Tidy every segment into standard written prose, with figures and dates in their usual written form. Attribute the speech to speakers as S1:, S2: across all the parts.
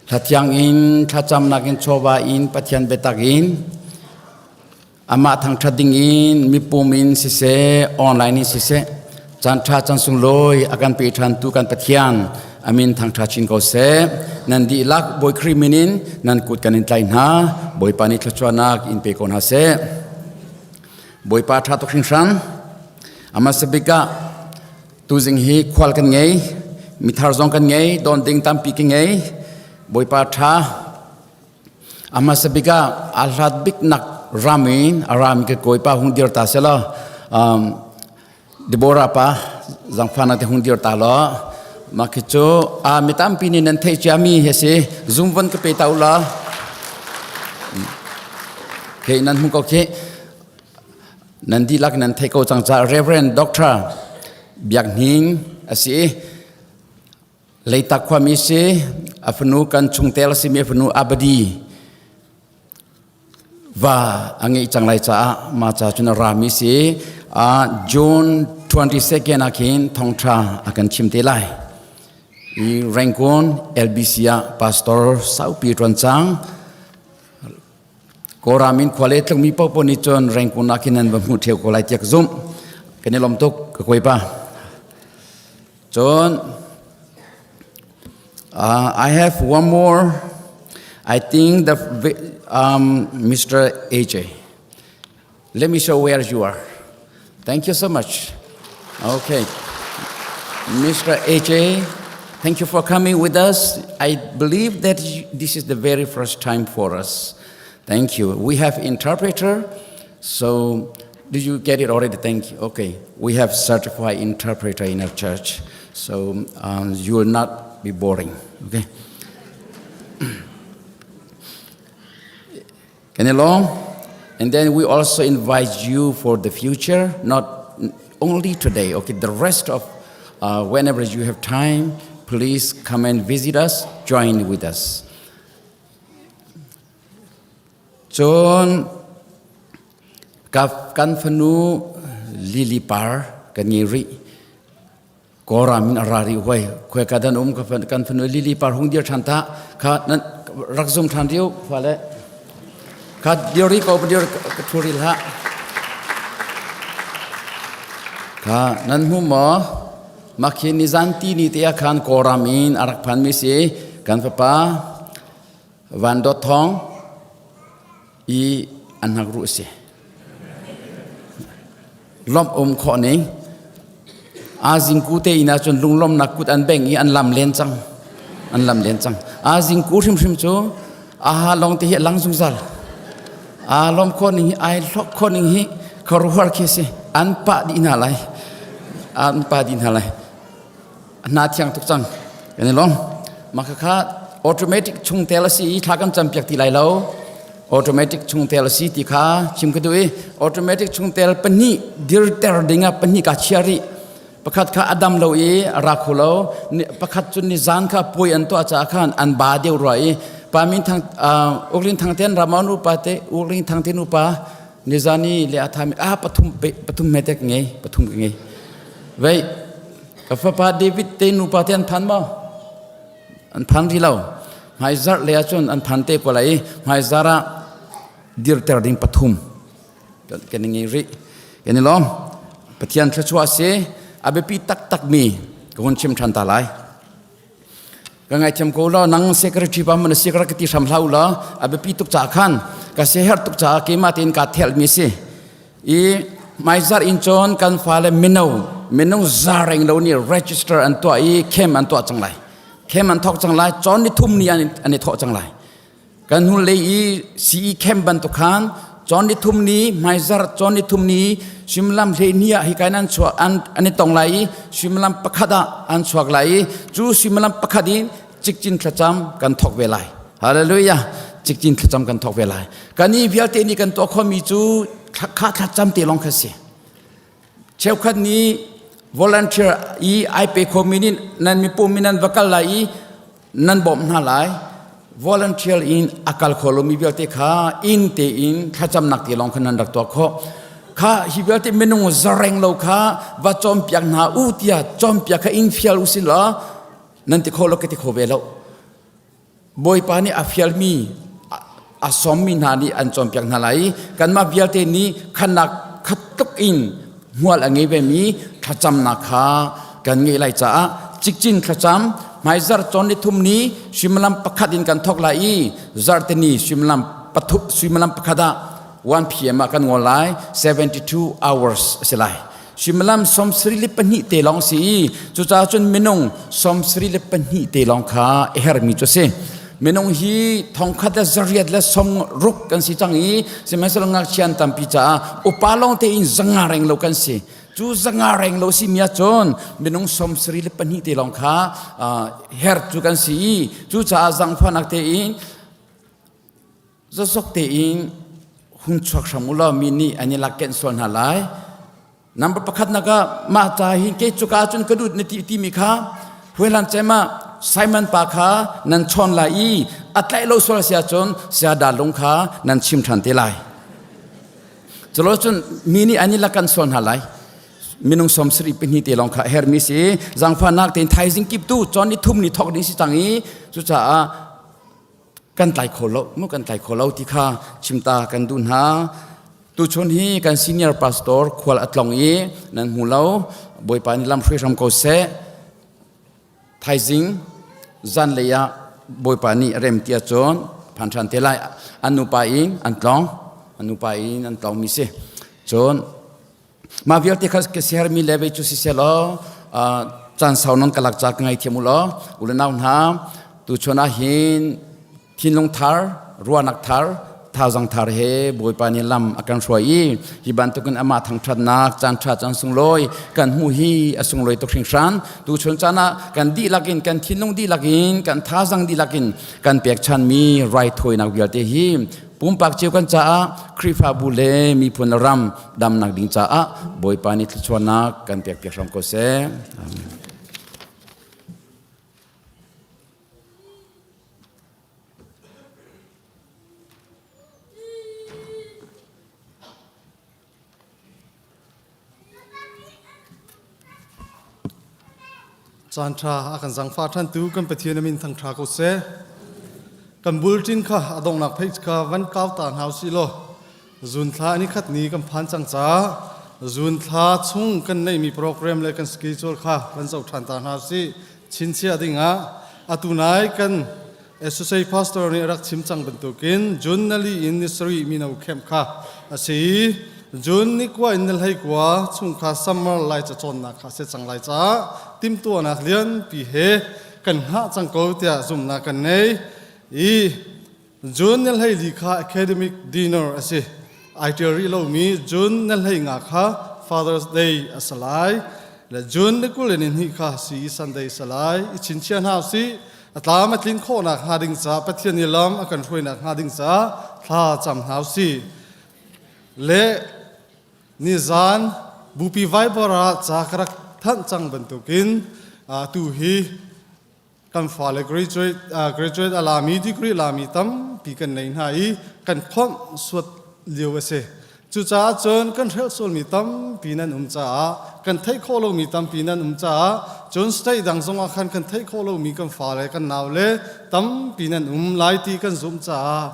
S1: Thlathiang in thlacamnak in chawva in Pathian biatak in amah thangṭhat ding in mipum in siseh online in siseh caan ṭha caan sunglawi a kan pe ṭhantu kan Pathian amin thangṭha chin ko seh. Nan dihlak Bawi Khrih min in nan kut kan in tlaih hna. Bawipa nih thluachuahnak in pe ko hna seh. Bawipa ṭha tuk hringhran. Amasa bik ah Tuzing hi khual kan ngei, mithar zong kan ngei, don ding tampi kan ngei. Bawipa ṭha. A hmasa bik ah aa hlat bik nak ram in a ram ke kawipa hung dir ta sela Deborah pa zangfana te hung dir ta lo mah khi cu a mi tampi nih nan theih ciami hi si zoom von ka pe ta u la khi nan hmu ko khi Nan dihlak nan theih ko cang caah Reverend Doctor Biak Hnin a si i Leitak khuami si a fanu kan chungtel a simi a fanu Abadi va a ngeih cang lai caah ma ca cun a rami si June 22nd ah khin thawngṭha a kan chim te lai. I Rangoon LBC ah pastor saupi ṭuan cang. Kawlram in khua le tlungmi paohpaoh nih cun Rangoon ah khin nan va hmuh ṭheo ko lai tiah ka zumh. Kan i lawm tuk ka kawipa. Cun I have one more. I think the Mr. AJ. Let me show where you are. Thank you so much. Okay. Mr. AJ, thank you for coming with us. I believe that this is the very first time for us. Thank you. We have interpreter. So did you get it already? Thank you. Okay. We have certified interpreter in our church. So you will not be boring. Okay. Can you long? And then we also invite you for the future, not only today, okay, the rest of whenever you have time, please come and visit us, join with us. Cun kan fanu Lily Par kan ngei rih. Kawlram in a ra rih hoi. Khoi ka dan um kan fanu Lily Par hung dir ṭhan ta kha nan rak zum ṭhan riu fale. Kha dir ri ko dir ka thu ril ha. Kha nan hmu maw? Makhi nizan ti ni te ah khan Kawlram in a rak phan mi si kan fapa Van Dawt Thawng i an hak ruh si. Lomh um khawh ning a zingku te inn ah cun lunglawmnak kut an beng i an lam len cang an lam len cang a zingku hrimhrim cu aha long te hi a lang zungzal a lom khawh ning hi ai hlok khawh ning hi khuaruahar khi si an pah dih hna lai an pah dih hna lai hna thiang tuk cang kan i lawm mah kha automatic chungtel a si i thla kan campiak ti lai lo automatic chungtel a si ti kha chim ka duh i automatic chungtel pahnih dirter ding ah pahnih ka chia rih pakhat kha a dam lo i a ra kho lo pakhat cu nizan kha puai an tuah caah khan an ba deuh rua i pa min thang uklin thang ten ramon upa te uklin thang ten upa nizani le a thami a pathum pathum me tek ngei pathum ka ngei vei Ka fapa David te nupa te an phan maw? An phan rih lo. Hmaizarh le ahcun an phan te ko lai i hmaizarh ah dirter ding pathum kan i ngei rih. Kan i lawm. Pathian thluachuah a si. A biapi taktak mi ka hun chim ṭhan ta lai. Ka ngaithiam ko law nang secretary pa man si ka rak ti hram hlah u law a biapi tuk caah khan ka siaherh tuk caah keimah tein kaa thelmi si. I hmaizarh in cun kan fale mino minung za reng lo nih register an tuah i camp an tuah cang lai. Camp an thawk cang lai. Cawn ni thum ni an i thawh cang lai. Kan hnu lei i CE camp bantuk khan cawn ni thum ni hmaizarh cawn ni thum ni suimilam 12 ah hi kain an chuak an an i tong lai i suimilam pakhat ah an chuak lai i cu suimilam pakhat in cikcin thlacam kan thawk ve lai. Hallelujah. Cikcin thlacam kan thawk ve lai. Kan i vialte nih kan tuah khomi cu kha thlacam te lawng kha si. Cheukhat nih volunteer i ai pe khomi nih nan mipum in nan va kal lai i nan bawmh hna lai. Volunteer in a kal kho lomi vialte kha inn tein thlacamnak te lawng kha nan rak tuah khawh. Kha hi vialte minung zareng lo kha va cawnpiak hna u tiah cawnpiak kha in fial u si law nan ti kho lo ka ti kho ve lo. Bawipa nih a fialmi a sawmmi hna nih an cawnpiak hna lai i kanmah vialte nih khannak khat tluk in hmual a ngei vemi thlacamnak kha kan ngeih lai caah cikcin thlacam hmaizarh cawn ni thum ni suimilam pakhat in kan thawk lai i zarhteni suimilam pathum suimilam pakhat ah 1 p.m. ah kan ngol lai 72 hours a si lai suimilam 72 te lawng si i cucaah cun minung 72 te lawng kha a hermi cu a si minung hi thongkhat le zariat le som ruk kan si cang i sihmanhsehlaw ngakchia an tampi caah upa lawng tein zanga reng lo kan si cu zanga reng lo si mi ahcun minung 72 te lawng kha her cu kan si i cucaah zangfahnak tein Zawzok tein hung chuak hram u law mi nih an i lak kenh sual hna lai. Number pakhat nak ah mah ca hi kei cuka cun ka lut na ti timi kha huailan cem ah Simon pa kha nan chawn lai i a tlaih lo sual si ahcun saya darlung kha nan chim ṭhan te lai. Culo cun mi nih an i lakan sual hna lai. Minung 72 te lawng kha hermi si zangfahnak tein thaizing kip tu chon ni thum ni thok ding si cang i cucaah kan tlai kho lo mu kan tlai kho lo ti kha chimta kan duh hna tuchun hi kan senior pastor khual a tlong i nan hmu lo bawipa nih lam hruai hram ko seh thaizing zanlei ah bawipa nih rem ti ahcun phan ṭhan te lai an nupa in an tlong an nupa in an tlong mi si cun Mah vialte kha ka sermi le vei cu siseh law caan sau non ka lak ca ka ngaithiam u law u le nau hna tuchun ah hin thinlung thar ruahnak thar thazaang thar he Bawipa nih lam a kan hruai i hi bantukin amah thangṭhatnak caan ṭha caan sunglawi kan hmuh hi a sunglawi tuk hringhran tuchun caan ah kan dihlak in kan thinlung dihlak in kan thazaang dihlak in kan pekchanmi raithawinak vialte hi pumpak cio kan caah Khrihfabu le miphun le ram damnak ding caah Bawipa nih thluachuahnak kan pek piak hram ko seh. Amen.
S2: Caan ṭha a kan zangfah ṭhantu kan Pathian a min thangṭha ko seh. Kan bulletin kha a donghnak page kha van kau ta hna usih law zun thla ni khat ni kan phan cang caah zun thla chung kan neihmi program le kan schedule kha van zoh ṭhan ta hna usih. Chinchiah dingah atu nai kan Associate Pastor nih a rak chim cang bantukin June nali in ni sarih mino camp kha a si i June ni kua in ni hlei kua chung kha summer lai cacawnnak kha a si cang lai caah timhtuahnak lianpi he kan hngah cang ko tiah zumhnak kan ngei i June ni hlei li kha academic dinner a si. Ai ṭial rih lomi June ni hlei nga kha Father's Day a si lai. Le June ni 20 le ni hnih kha si Sunday a si lai. I chinchiah hna usih. A tlam a tlin khawhnak hnga ding caah Pathian nih lam a kan hruainak hnga ding caah thla cam hna usih. Le nizan Bupi Viber ah ca ka rak thanh cang bantukin atu hi kan fale graduate graduate a lami degree lami tampi kan nei hna i kan khawmh suat lio a si. Cucaah cun kan hrelh sualmi tampi nan um caah kan theih khawh lomi tampi nan um caah cun state dang zongah khan kan theih khawh lomi kan fale kan naule tampi nan um lai ti kan zumh caah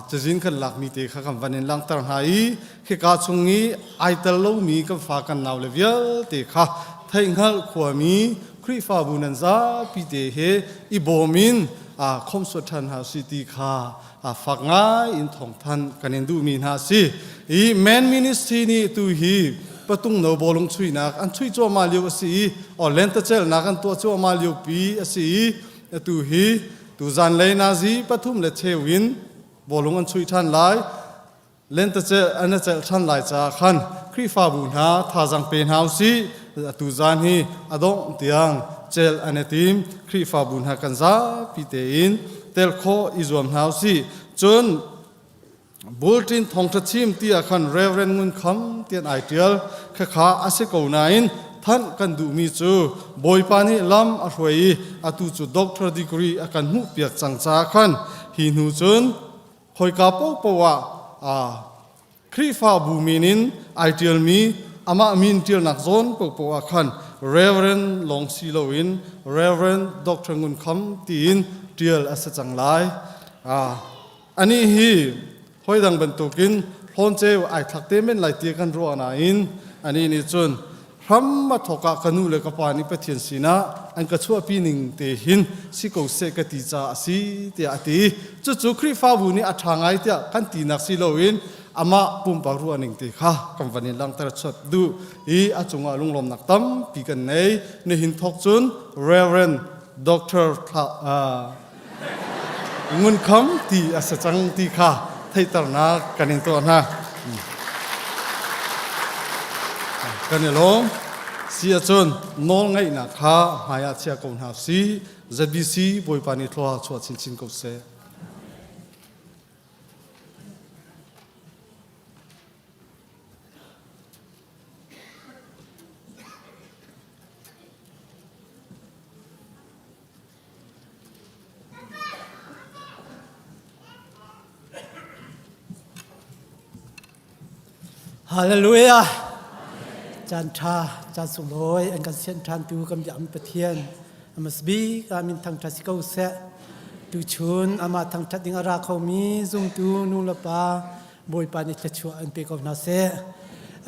S2: cazin kan lakmi te kha kan van in langhter hna i khika chung i ai tel lomi kan fa kan naule vialte kha theihhngalh khuami Khrihfabu nan zapi te he i bawm in khawmhsuat ṭhan hna usih ti kha fak ngai in thawngthanh kan in duhmi hna a si. I man ministry nih tu hi patung no bawlung chuihnak an chuih cuahmah lio a si i or lentecelhnak an tuah cuahmah lio pi a si i atu hi tu zanlei nazi pathum le cheu in bawlung an chuih ṭhan lai. Lentecelh an i celh ṭhan lai caah khan Khrihfabu hna thazaang pe hna usih. Atu zan hi a dongh tiang celh an i tim. Khrihfabu hna kan zapi tein tel khawh i zuam hna usih. Cun bulletin thawngṭha chim ti ah khan Reverend Ngun Kham tian ai ṭial. Khakha a si ko nain thanh kan duhmi cu Bawipa nih lam a hruai i atu cu doctor degree a kan hmuhpiak cang caah khan hi hnu cun khoika paohpaoh ah Khrihfabu min in ai ṭialmi amah min ṭialnak zawn paohpaoh ah khan Reverend lawng si loin Reverend Dr. Ngun Kham tiin ṭial a si cang lai. Anih hi hawidang bantukin hlawnceu ai thlak te men lai ti kan ruah nain anih nih cun hram a thawk ah ka nu le ka pa nih Pathian sinah an ka chuahpi ning te hin si ko seh ka ti caah a si tiah a ti. Cucu Khrihfabu nih a ṭha ngai tiah kan tinak si loin amah pumpak ruah ning te kha kan van in langhter chuat duh i a cungah lunglawmnak tampi kan nei. Nihin thawk cun Reverend Dr. Thla, Ngun Kham ti a si cang ti kha theihternak kan in tuah hna. Kan i lawm. Si ahcun nawl ngeihnak kha hmai ah chia ko hna si. ZBC Bawipa nih thlua chuah chinchin ko seh.
S3: Hallelujah! Caan ṭha, caan sunglawi an kan sianh ṭhantu kan biakmi Pathian a bik ah min thangṭhat si ko seh. Tuchun amah thangṭhat ding a ra khomi zumtu nu le pa Bawipa nih thluachuah an pe ko hna seh.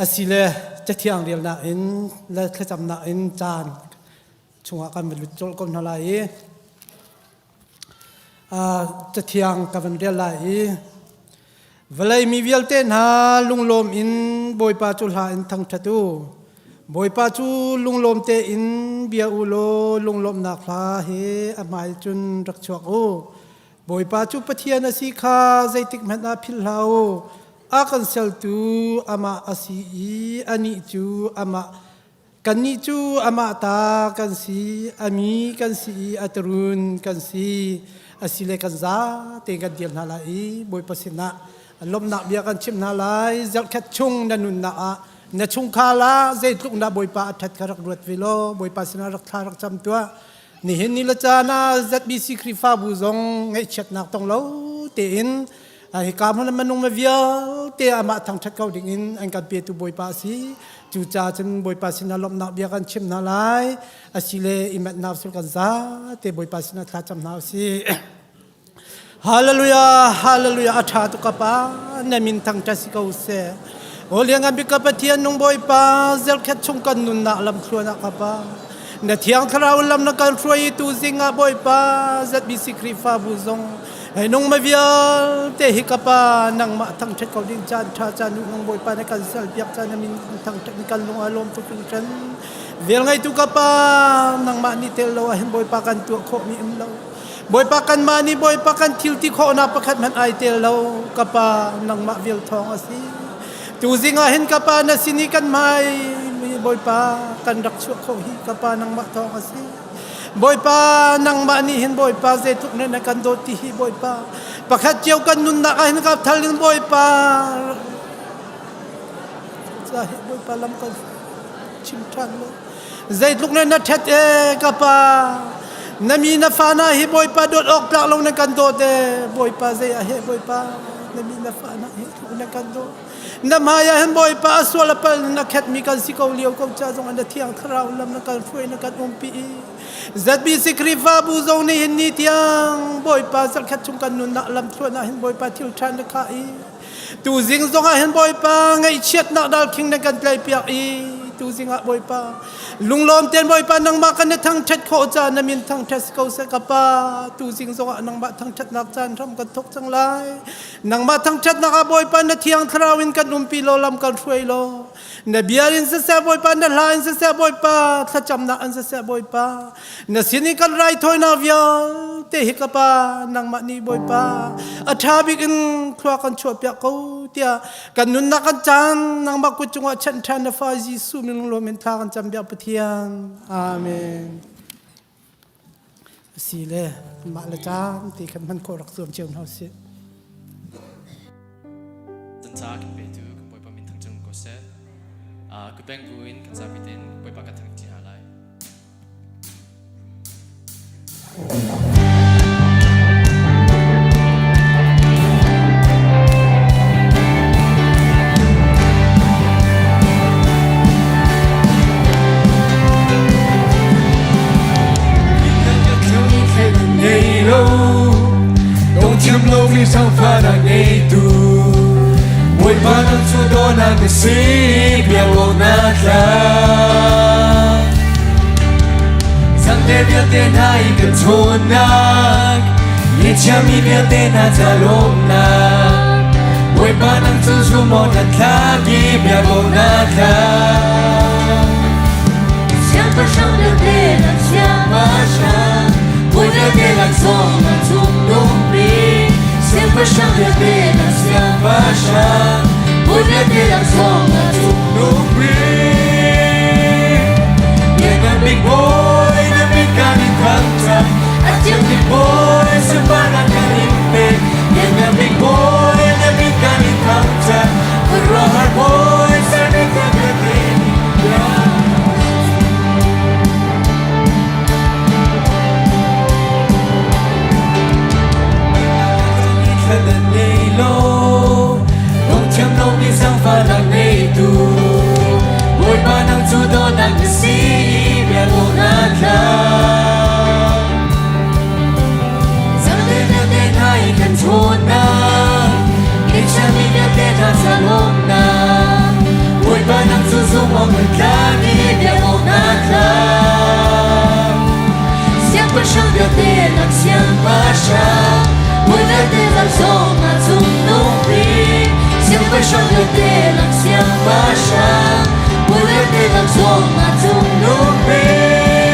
S3: Asile Cathiang relnak in le thlacamnak in caan chungah kan van lut colh ko hna lai i cathiang ka van rel lai i vawlei mi vialte hna lunglawm in Bawipa cu hla in thangṭhat u. Bawipa cu lunglawm tein bia u law lunglawmhnak hla he a hmai cun rak chuak u. Bawipa cu Pathian a si kha zeitik hmanh ah philh hlah u. A kan sertu amah a si i anih cu amah Kannih cu amah ta kan si, a mi kan si i a turun kan si. Asile kan zate kan dir hna lai i Bawipa sinah lawmhnak bia kan chim hna lai. Zarhkhat chung na nunnak ah na chungkhar ah zeitluk dah Bawipa a ṭhat kha rak ruat ve law Bawipa sinah rak thla rak cam tuah. Nihin ni le caan ah ZBC Khrihfabu zong ngaihchiatnak tong lo tein hika hmun minung vialte amah thangṭhat ko dingin an kan petu Bawipa a si. Cucaah cun Bawipa sinah lawmhnak bia kan chim hna lai. Asile i matnak sul kan za te Bawipa sinah thla cam hna usih. Hallelujah, hallelujah, a ṭha tuk ka pa, na min thangṭhat si ko seh. O liangan bik ka Pathian nung Bawipa, zelkhat chung kan nunnak lamthluan ah ka pa. Na thiang thlarau lam na kan hruai tu zing ah Bawipa, ZBC Khrihfabu zong nung ma vialte hi ka pa nangmah thangṭhat ko ding caan ṭha caan nung Bawipa na kan sal piak caan na min thangṭhat kan lung a lawm tuk hringhran. Vel ngeitu ka pa nangmah nih tel lo ah hin Bawipa kan tuah khawh mi um lo. Bawipa kanmah nih Bawipa kan thil ti khawhnak pakhat hmanh ai tel lo ka pa nangmah vial thawng a si. Tuzing ah hin ka pa na sin i kan hmai Bawipa kan rak chuah khawh hi ka pa nangmah thawng a si. Bawipa nangmah nih hin Bawipa zeitluk na na kan dawt ti hi Bawipa pakhat cio kan nunnak ah hin ka thal in Bawipa Bawipa lam kan chim ṭhan lo. Zeitluk na na ṭhet e ka pa na mi na fa na hi Bawipa dawt awk tlak lo na kan dawt e Bawipa zei a he Bawipa na mi na fa na hi tluk na kan dawt na hmai ah hin Bawipa a sual a pal na khet mi kan si ko lio ko cha zong na thiang thlarau lam na kan hruai na kan umpi i ZBC Khrihfabu zong nih hin ni tiang Bawipa zarkhat chung kan nunnak lam thluan ah hin Bawipa thil ṭha na khah i Tuzing zongah hin Bawipa ngaihchiatnak dalkhing na kan tlaihpiak i tuzing ah Bawipa lunglawm tein Bawipa nangmah kan i thangṭhat khawh caah na min thangṭhat si ko seh ka Pa tuzing zongah nangmah thangṭhatnak caan hram kan thawk cang lai nangmah thangṭhatnak ah Bawipa na thiang thlarau in kan umpi law lam kan hruai law na bia in siseh Bawipa na hla in siseh Bawipa thlacamnak in siseh Bawipa na sin i kan raithawinak vialte hi ka pa nangmah nih Bawipa a ṭha bik in khua kan chuahpiak ko tiah kan nunnak kan caan nangmah kut cungah chanh ṭhan na fa Jesuh min lunglawm in thla kan cam biak Pathian Amen si le mah le caan ti khan hman khawh rak zuam cio hna usih
S4: Ca kan petu kan Bawipa min thangṭhat ko seh. Kutbeng buin kan zapi tein Bawipa kan thangṭhat hna lai.
S5: Ngei lo. lomi sangfahnak ngeitu Bawipa nang cu dawhnak na si biak awk na tlak Zangte vialte hna i kan ṭhawnnak Ngeihchiami vialte hna ca lawmnak Bawipa nang cu zum awk na tlak i biak awk na tlak
S6: Siangpahrang vialte nan siangpahrang Bawi vialte lak zong nan cung nung bik Siangpahrang vialte nan siangpahrang Bawi vialte lak zong nan cung
S5: nung bik Lianngan bik Bawi na min kan in thangṭhat A thiang bik Bawi sunparnak kan in pek Lianngan bik Bawi na min kan in thangṭhat Khuaruahhar Bawi sermi thil vialte nih bia Bawipa nang cu dawtnak na si i biak awk na tlak. Zanlei vialte hna i kan ṭhawnnak, Ngeihchiatmi vialte hna ca lawmhnak, Bawipa nang cu zumh awk na tlak i biak awk na tlak.
S6: Siangpahrang vialte lak siangpahrang, Bawi vialte lak zong ah cungnung bik. Siangpahrang vialte lak siangpahrang, Bawi vialte lak zong ah cungnung bik.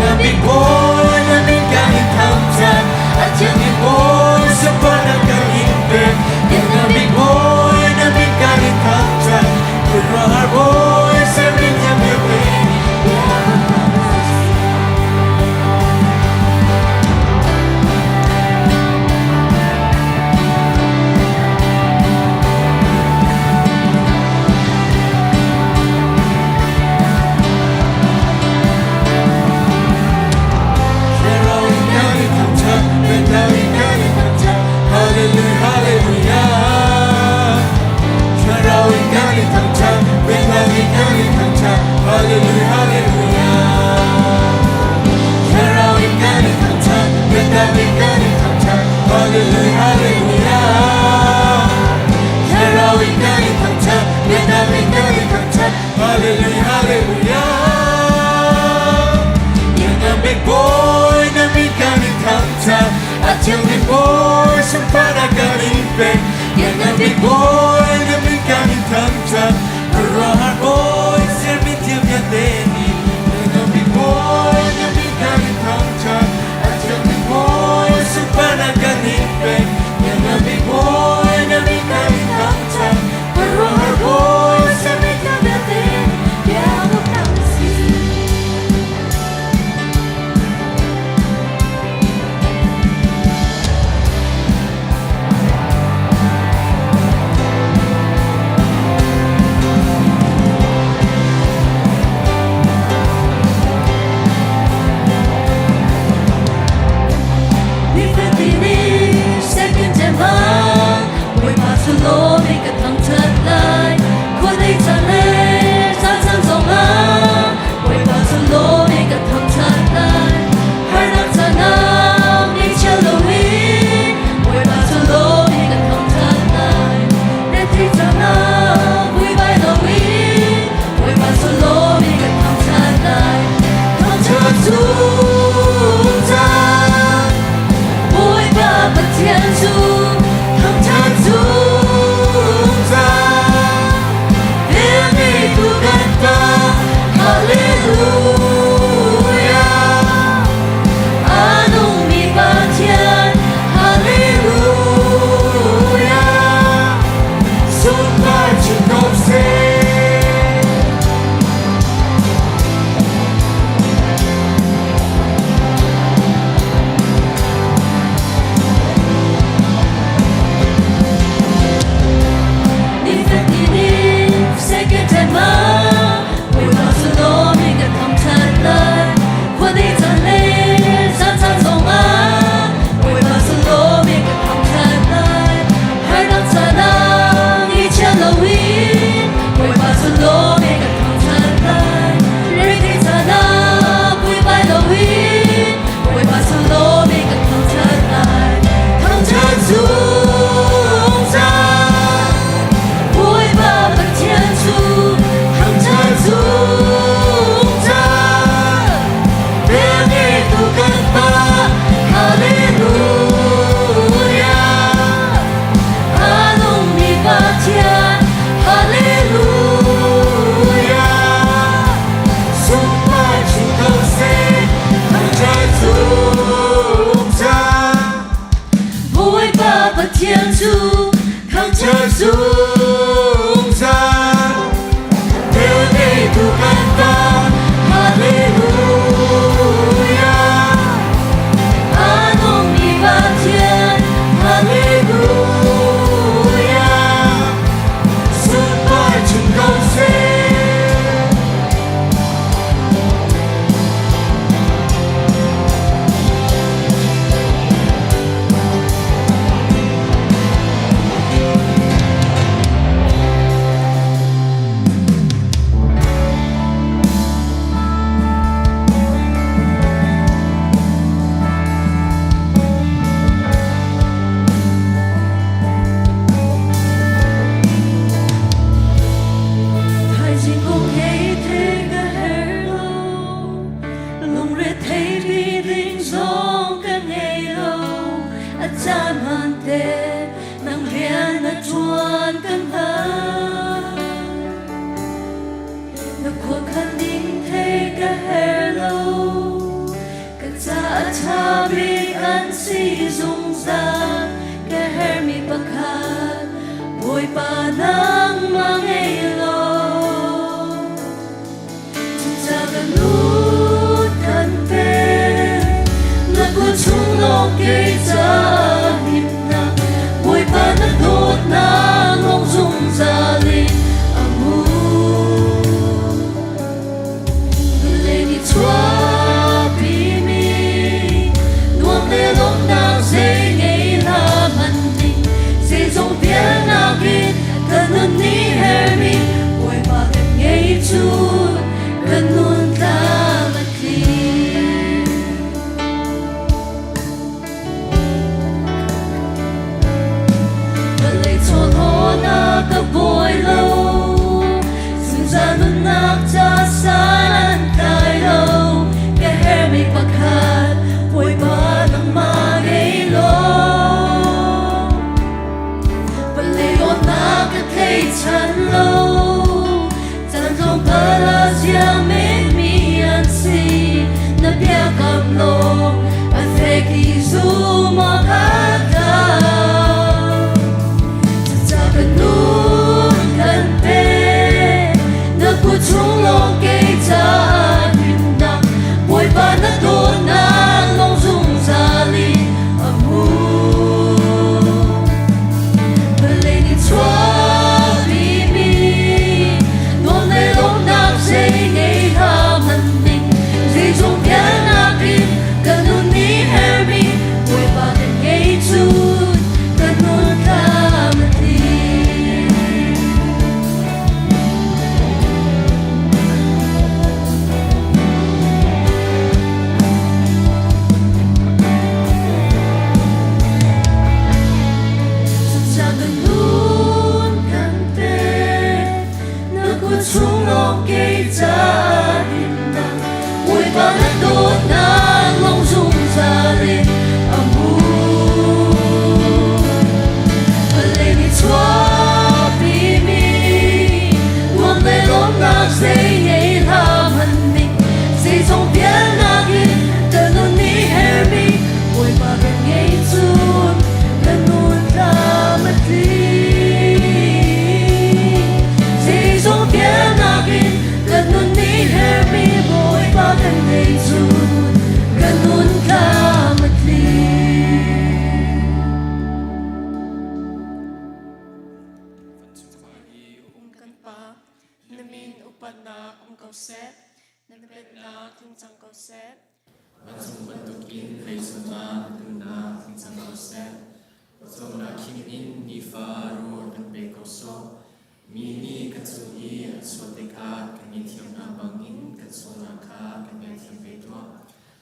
S5: Na big boy, na min kan in thangṭhat, a thiang bik bawi sunparnak kan in pek. Na big boy, na min kan in thangṭhat, khuaruahhar bawi sermi thiam vialte nih Hallelujah, hallelujah. Hallelujah, hallelujah. Hallelujah, hallelujah. Hallelujah, hallelujah. Yang big boy na min kan in thangṭhat, a thiang bik bawi sunparnak kan in pek. Yang big boy na min kan in thangṭhat, khuaruahhar bawi sermi thiam vialte nih. Yang big boy na min kan in thangṭhat, a thiang bik bawi sunparnak kan in pek. Yang big boy na min kan in thangṭhat, khuaruahhar bawi
S6: Sermi thiam vialte biak awk na si. Pathian cu thangṭhat zungzal. Velngeitu kan Pa, Hallelujah. A nungmi Pathian, Hallelujah. Sunpar chin ko seh. Thaizing kong hei thei ka her lo Lungre thei bi ding zong ka ngei lo A caan hmaan te nang rian na ṭuan kan hngal Na khuakhan ding thei ka her lo Ka ca a ṭha bik an si zungzal Ka hermi pakhat Bawipa nangmah ngei law Cuca ka lut kan pe Na kut chung lawng kei ca himnak Bawipa na dawtnak lawng zungzal in a hmun. Vawlei nih chuahpimi nuam le lawmhnak zei ngei hlah hmanh ning zeizong vialnak in ka nun nih hermi Bawipa kan ngei cun kan nun tlam a tling. Vawlei chawlhawnak ka bawi lo, zungzal nunnak ca san an tlai lo. Ka hermi pakhat, Bawipa nangmah ngei law. Vawlei dawtnak ka thei chan lo, caan tlawmpal ah zia menmi an si. Na biakam lawng a fek i zum awk a tlak. Cuca ka nun kan pek, na kut chung lawng kei caah himnak, Bawipa na dawtnak lawng zungzal in a hmun. Vawlei nih chuahpimi nuam le lawmhnak zei ngei hlah hmanh ning zeizong vialnak in ka nun nih hermi Bawipa kan ngei cun ka nun tlam a tling. Cuca ka nun kan pek, na kut chung lawng kei ca himnak, Bawipa na dawtnak lawng zungzal in a hmun. Vawlei nih chuahpimi nuam le lawmnak zei ngei hlah hmanh ning, zeizong vialnak in ka nun nih hermi Bawipa kan ngei cun ka nun tlam a tling. Zeizong vialnak in ka nun nih hermi Bawipa kan ngei cun ka nun tlam a tling.
S7: Um kan Pa, na min upatnak um ko seh, na pennak tlung cang ko seh.
S4: Vancung bantukin leicung ah nunnak tling cang ko seh. Pawcawmnak khim in nifa rawl kan pe ko sawh. Mi nih kan cung i an sual tikah kan ngaihthiam hna bangin kan sualnak kha kan ngaihthiam ve tuah.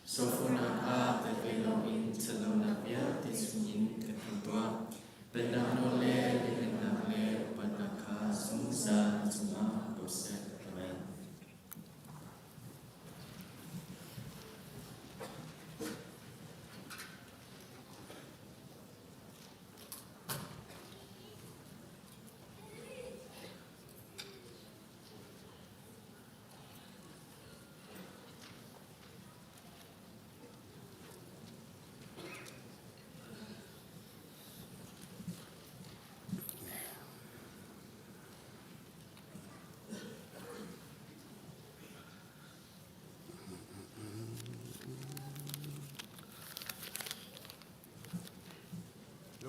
S4: Sualfawhnak ah tel ve loin ṭhatlonak vialte chungin kan him tuah. Pennak nawl le lianhngannak le upatnak kha zungzal na cungah um ko seh. Amen.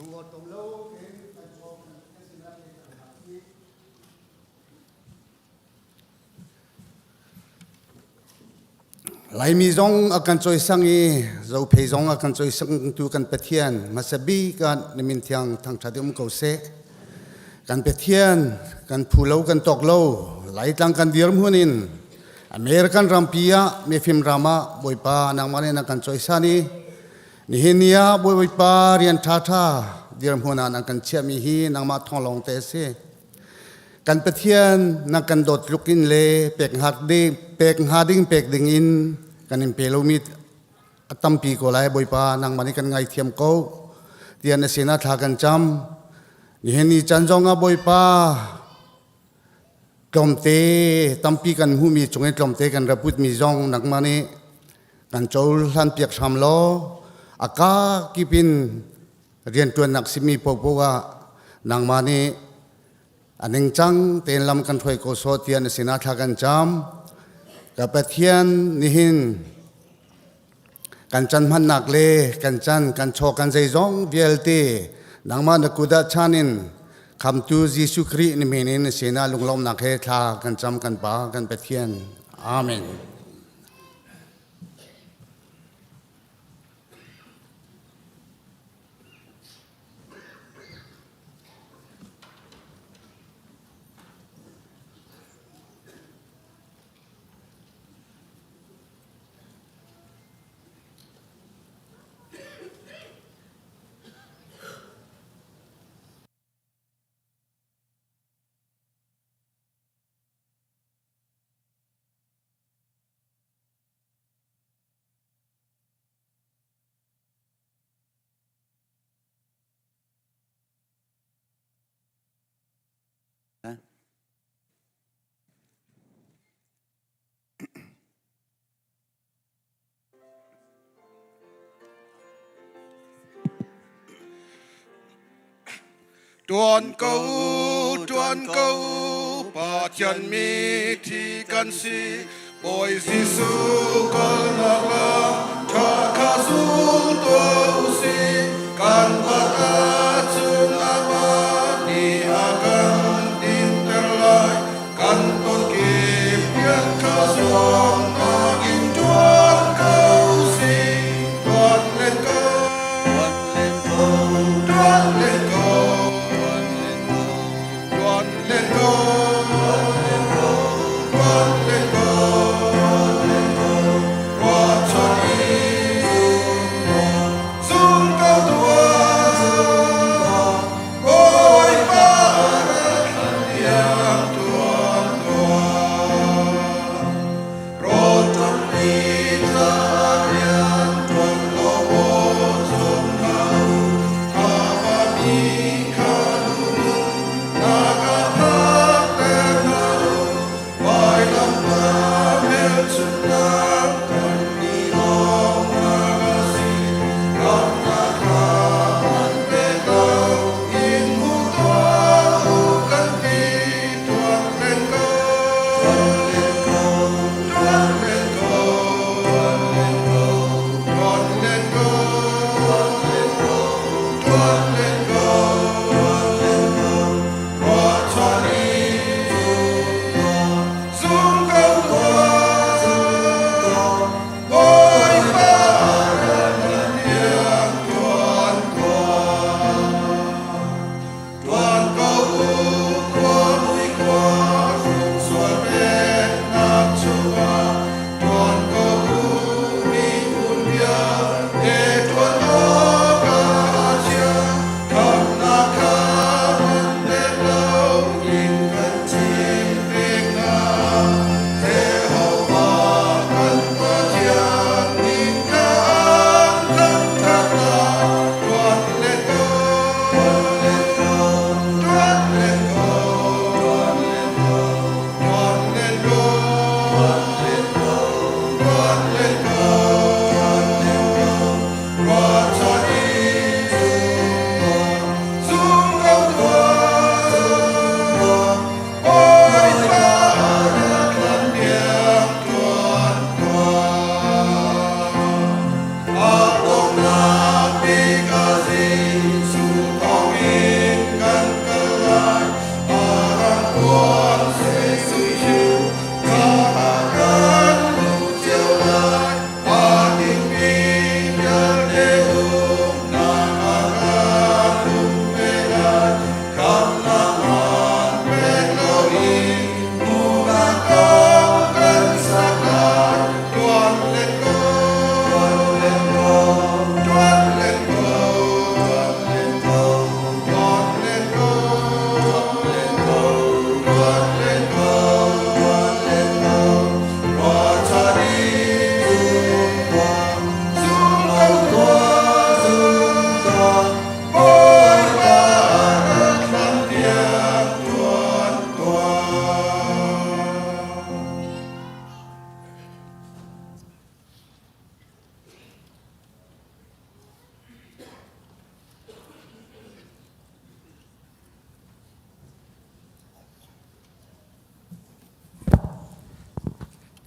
S8: Lungawṭawm lo tein kan chaw kan sinah kan hna hi. Laimi zong a kan cawisang i Zophei zong a kan cawisangtu kan Pathian hmasa bik ah na min thiang thangṭhat um ko seh. Kan Pathian kan phu lo kan tawk lo Laitlang kan dirhmun in American rampi ah mifim ram ah Bawipa nangmah nih na kan cawisan i nihin ni ah Bawipa rian ṭhaṭha dirhmun ah nan kan chiahmi hi nangmah thawng lawng te a si. Kan Pathian na kan dawt tluk in le pek hnga ding pek hnga ding pek ding in kan in pe lomi a tampi ko lai Bawipa nangmah nih kan ngaithiam ko tiah na sinah thla kan cam. Nihin ni caan zong ah Bawipa tlawmte tampi kan hmuhmi cung in tlawmte kan ra putmi zong nangmah nih kan cohlan piak hram law a ka kip in rianṭuannak simi paohpaoh ah nangmah nih a ningcang tein lam kan hruai ko sawh tiah na sinah thla kan cam. Ka Pathian nihin kan can hmannak le kan can kan chaw kan zeizong vialte nangmah na kut ah chan in khamtu Jesuh Khrih na min in na sinah lunglawmnak he thla kan cam kan Pa kan Pathian. Amen.
S9: Tuan ko, tuan ko, Pathian mi thi kan si. Bawi Jesuh kalnak lam ṭha kha zul tuah u si. Kan vat ahcun amah nih a kan dinter lai. Kan ton kip rian kha zuamnak in ṭuan ko si. Tuan len ko, tuan len ko, tuan len ko, tuan len ko, tuan len ko, tuan len ko, tuan len ko, tuan len ko, ruahchan in zum ko tuah.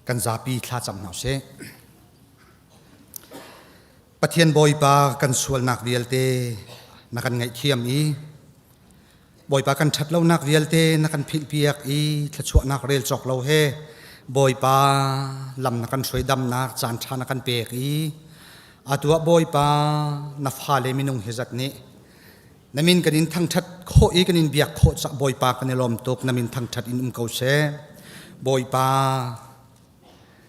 S10: Kan zapi thlacam hna usih. Pathian Bawipa kan sualnak vialte na kan ngaihthiam i Bawipa kan ṭhatlonak vialte na kan philhpiak i thluachuahnak rel cawk lo he Bawipa lam na kan hruai damnak caan ṭha na kan pek i atu ah Bawipa na fale minung hi zat nih na min kan in thangṭhat khawh i kan in biak khawh cah Bawipa kan i lawm tuk na min thangṭhat in um ko seh Bawipa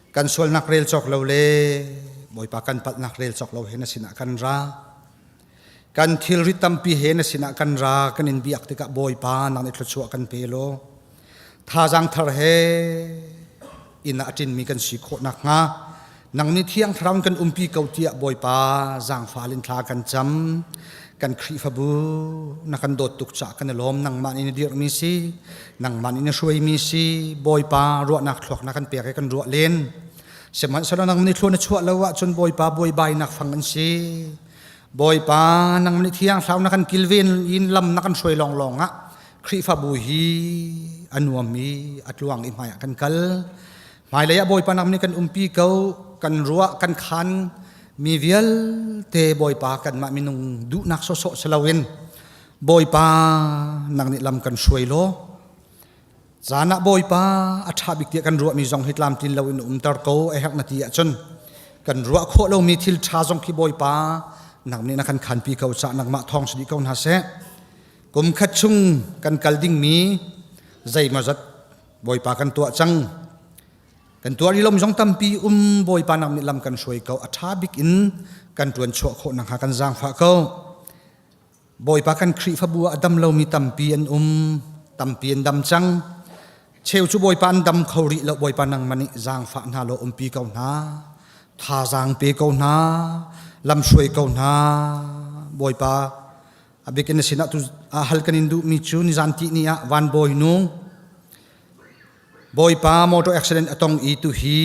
S10: Kan sualnak rel cawk lo le Bawipa kan palhnak rel cawk lo he na sinah kan ra. Kan thilri tampi he na sinah kan ra kan in biak tikah Bawipa nang nih thluachuah kan pe law thazaang thar he inn ah a ṭinmi kan si khawh nakhnga nang nih thiang thlarau in kan umpi ko tiah Bawipa zaangfal in thla kan cam. Kan Khrihfabu na kan dawt tuk caah kan i lawm nangmah nih na dirhmi si nangmah nih na hruaimi si Bawipa ruahnak thluak na kan pek i kan ruah len sihmanhsehlaw nang nih thlua na chuah lo ahcun Bawipa buaibainak fang an si Bawipa nang nih thiang thlarau na kan kilven in lam na kan hruai lawnglawng ah Khrihfabu hi a nuam i a tluang i hmai ah kan kal hmailei ah Bawipa nang nih kan umpi ko kan ruah kan khan mi vialte Bawipa kanmah minung duhnak sawsawh si loin Bawipa nang nih lam kan hruai law zan ah Bawipa a ṭha bik tiah kan ruahmi zong hi tlamtlin loin umter ko a herh na ti ahcun kan ruah khawh lomi thil ṭha zong khi Bawipa nang nih na kan khanpi ko cah nangmah thawng si dih ko hna seh kum khat chung kan kal dingmi zeimawzat Bawipa kan tuah cang kan tuah rih lom zong tampi um Bawipa nang nih lam kan hruai ko a ṭha bik in kan ṭuan chuah khawh nakhnga kan zaangfah ko Bawipa kan Khrihfabu ah a dam lomi tampi an um, tampi an dam cang. Cheu cu Bawipa an dam kho rih lo, Bawipa nangmah nih zaangfah hna law umpi ko hna. Thazaang pe ko hna, lamhruai ko hna. Bawipa, a bik in na sinah tu hal kan in duhmi cu nizan ti ni ah van bawi nu Bawipa motor accident a tong i tu hi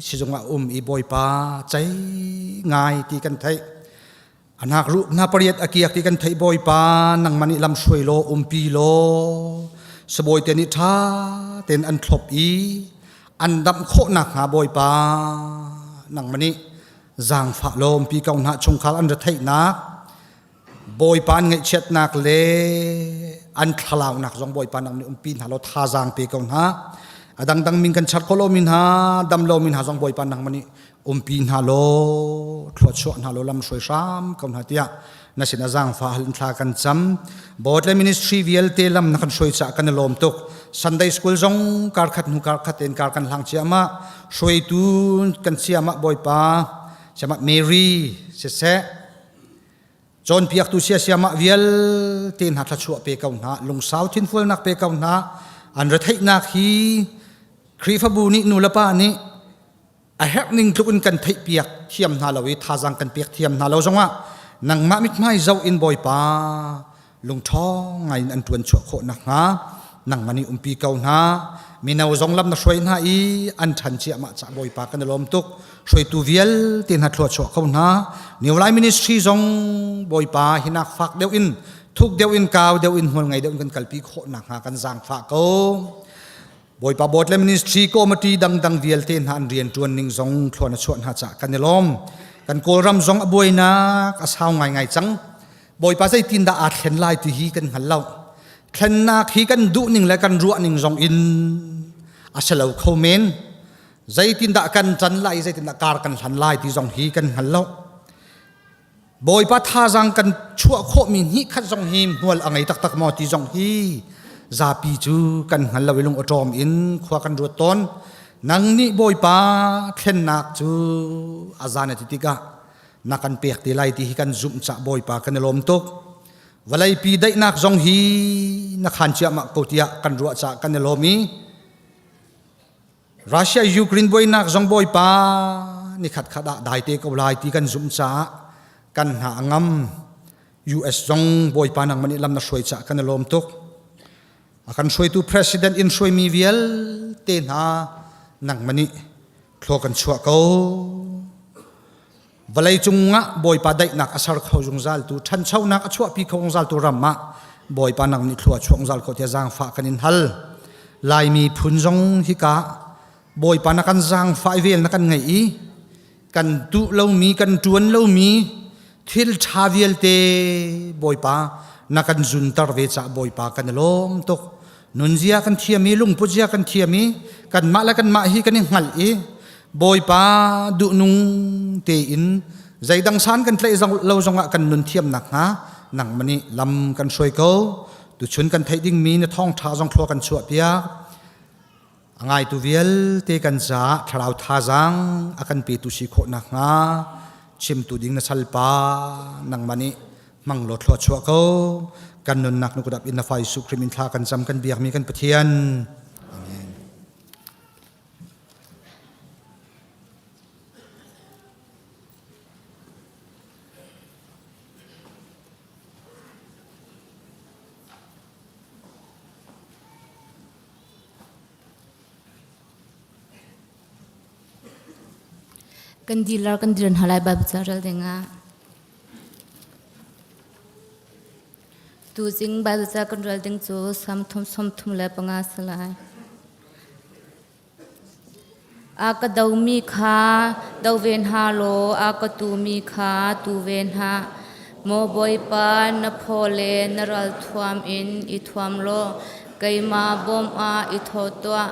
S10: sizung ah um i Bawipa cei ngai ti kan theih. Anak ru na pariat a kiak ti kan theih bawipa nangmah nih lam hruai law umpi law sabawi te nih ṭha tein an thlop i an damh khawh nakhnga bawipa nangmah nih zaangfah law umpi ko hna chungkhar an retheihnak bawipa an ngaihchiatnak le an thlalaunak zong bawipa nang nih umpi hna law thazaang pe ko hna a dangdang min kan char kho lomi hna dam lomi hna zong bawipa nangmah nih umpi hna law thluachuah hna law lam hruai hram ko hna tiah na sin a zaangfa hal in thla kan cam board le ministry vialte lam na kan hruai caah kan i lawm tuk Sunday school zong kar khat hnu kar khat in kar kan hlang ciama hruaitu kan siama bawipa siama Mary siseh cawnpiaktu siasiamah vialte hna thluachuah pe ko hna lungsau thinfualnak pe ko hna an retheihnak hi Khrihfabu nih nu le pa nih a herh ning tluk in kan theihpiak thiam hna lo i thazaang kan pek thiam hna lo zongah nangmah mithmai zoh in Bawipa lungṭhawng ngai in an ṭuan chuah khawh nakhnga nangmah nih umpi ko hna mino zong lam na hruai hna i an ṭhan ciahmah cah Bawipa kan i lawm tuk hruaitu vialte hna thluachuah ko hna New Life Ministry zong Bawipa hinak fak deuh in thuk deuh in kau deuh in hmual ngei deuh in kan kalpi khawh nakhnga kan zaangfah ko Bawipa Board le Ministry Committee dangdang vialte hna an rianṭuan ning zong thluan a chuah hna caah kan i lawm. Kan Kawlram zong a buainak a sau ngaingai cang. Bawipa zeitindah aa thlen lai ti hi kan hngal lo. Thlennak hi kan duh ning le kan ruah ning zong in a si lo kho men. Zeitindah kan can lai, zeitindah kar kan hlan lai ti zong hi kan hngal lo. Bawipa thazaang kan chuah khawhmi hnih khat zong hi hmual a ngei taktak maw ti zong hi zapi cu kan hngal lo i lung awṭawm in khua kan ruat tawn. Nang nih Bawipa thlennak cu a zan a ti tikah na kan pek te lai ti hi kan zumh cah Bawipa kan i lawm tuk. Vawleipi daihnak zong hi na khan ciahmah ko tiah kan ruah cah kan i lawm i Russia Ukraine buainak zong bawipa nikhat khat ah dai te ko lai ti kan zumh caah kan hna a ngam US zong bawipa nangmah nih lam na hruai caah kan i lawm tuk a kan hruaitu president in hruaimi vialte hna nangmah nih thlua kan chuah ko vawlei cungah bawipa daihnak a ser kho zungzal tu ṭhanchonak a chuahpi kho zungzal tu ram ah bawipa nang nih thlua chuah zungzal ko tiah zaangfah kan in hal laimi phun zong hika. Bawipa na kan zaangfah i vel na kan ngeih i kan duh lomi kan ṭuan lomi thil ṭha vialte Bawipa na kan zunter ve cah Bawipa kan i lawm tuk. Nunzia kan thiam i lungput zia kan thiam i kanmah le kanmah hi kan i hngalh i Bawipa duhnung tein zeidang san kan tlaih lo zongah kan nun thiam nakhnga nangmah nih lam kan hruai ko. Tuchun kan theih dingmi na thawngṭha zong thlua kan chuahpiak. A ngaitu vialte kan caah thlarau thazaang a kan petu si khawh nakhnga chimtu ding na salpa nangmah nih hmang law thlua chuah ko. Kan nunnak na kut ap in na fa Jesuh Khrih min thla kan cam kan biakmi kan Pathian. Amen.
S11: Kan dealer kan dir hna lai Bible ca rel dingah. Tuzing Bible ca kan rel ding cu Sam thum som thum le panga si lai. A ka domi kha do ve hna law a ka tumi kha tu ve hna. Maw Bawipa, na phaw le na ralthuam in i thuam law keimah bawm ah i thaw tuah.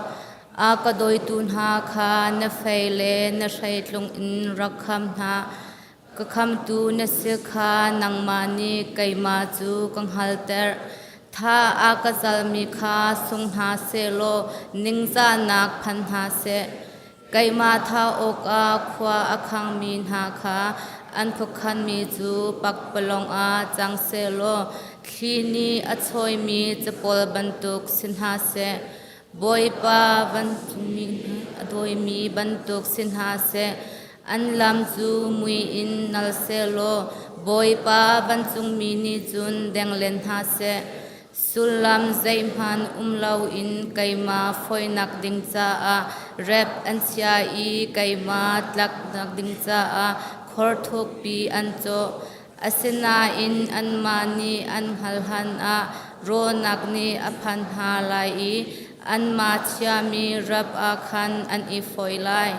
S11: A ka dawitu hna kha na fei le na hreitlung in rak kham hna. Ka khamtu na si kha nangmah nih keimah cu ka hngalter. Tha a ka zalmi kha sung hna sehlaw ningzahnak phan hna seh. Keimah thah awkah khua a khangmi hna kha an khuakhanmi cu pakpalawng ah cang sehlaw thli nih a chawimi capawl bantuk si hna seh. Bawipa vancungmi a dawimi bantuk si hna seh. An lam cu mui in nal sehlaw Bawipa vancungmi nih cun deng len hna seh. Sullam zeihmanh um loin keimah foihnak ding caah rep an chia i keimah tlaknak ding caah khor thukpi an cawh. Asinain anmah nih an hngalh hlan ah rawlnak nih a phan hna lai i anmah chiami rap ah khan an i foih lai.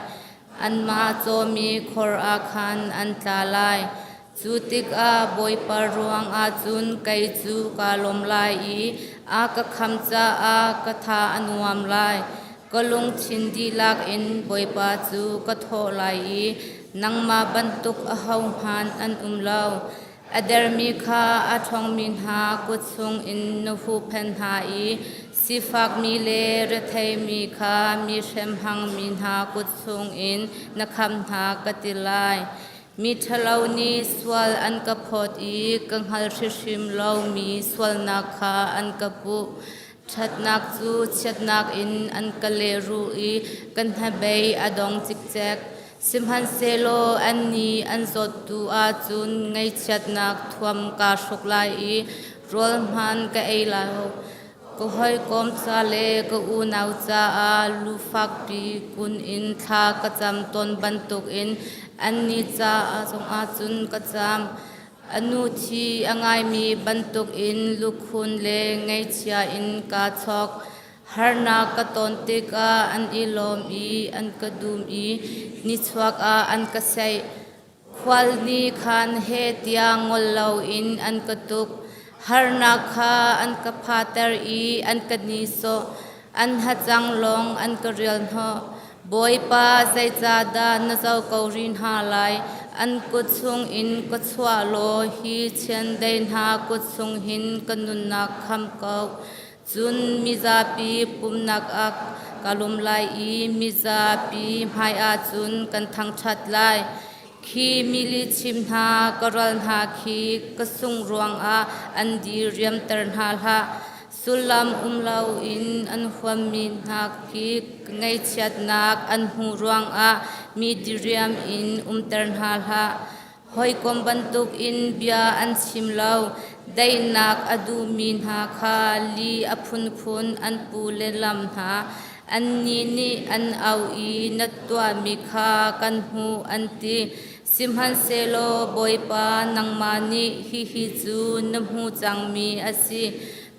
S11: Anmah cawmi khor ah khan an tla lai. Cu tikah Bawipa ruangah cun kei cu kaa lawm lai i a ka kham caah ka tha a nuam lai. Ka lungthin dihlak in Bawipa cu ka thawh lai i nangmah bantuk ahohmanh an um lo. A dermi kha a ṭhawngmi hna kut chungin na huhphenh hna i sifakmi le retheimi kha mi hremhangmi hna kut chungin na khamh hna ka ti lai. Mi ṭhalo nih sual an ka phawt i ka hngal hrimhrim lomi sualnak kha an ka puh. Ṭhatnak cu chiatnak in an ka lehrulh i ka hnabei a dong cikcek. Sihmanhsehlaw annih an zawttu ahcun ngaihchiatnak thuam kaa hruk lai i rawl hmaan ka ei lai lo. Ka hawikom ca le ka unau caah lu fakpi kun in thla ka cam tawn bantukin annih caah zongah cun ka cam. A nu thi a ngaimi bantukin lukhun le ngaihchia in kaa chawk. Harnak ka ton tikah an i lawm i an ka dum i nichuak ah an ka saih. Khual nih khan heh tiah ngol loin an ka tuk. Harnak kha an ka phater i an ka nihsawh. An hacang lawng an ka rial hnawh. Bawipa, zeicahdah na zoh ko rih hna lai? An kut chungin ka chuah law hi chiandeih hna kut chung hin ka nunnak khamh ko. Cun mizapi pumnak ah ka lum lai i mizapi hmaiah cun kan thangṭhat lai. Khi milihchim hna ka ral hna khi ka sungh ruangah an diriamter hna hlah. Sullam um loin an huammi hna khi ngaihchiatnak an hmuh ruangah mi diriam in umter hna hlah. Hawikom bantukin bia an chim lo. Daihnak a duhmi hna kha li a phunphun an pu le lam hna. Annih nih an auh i na tuahmi kha kan hmuh an ti. Sihmanhsehlaw Bawipa nangmah nih hihi cu na hmu cangmi a si.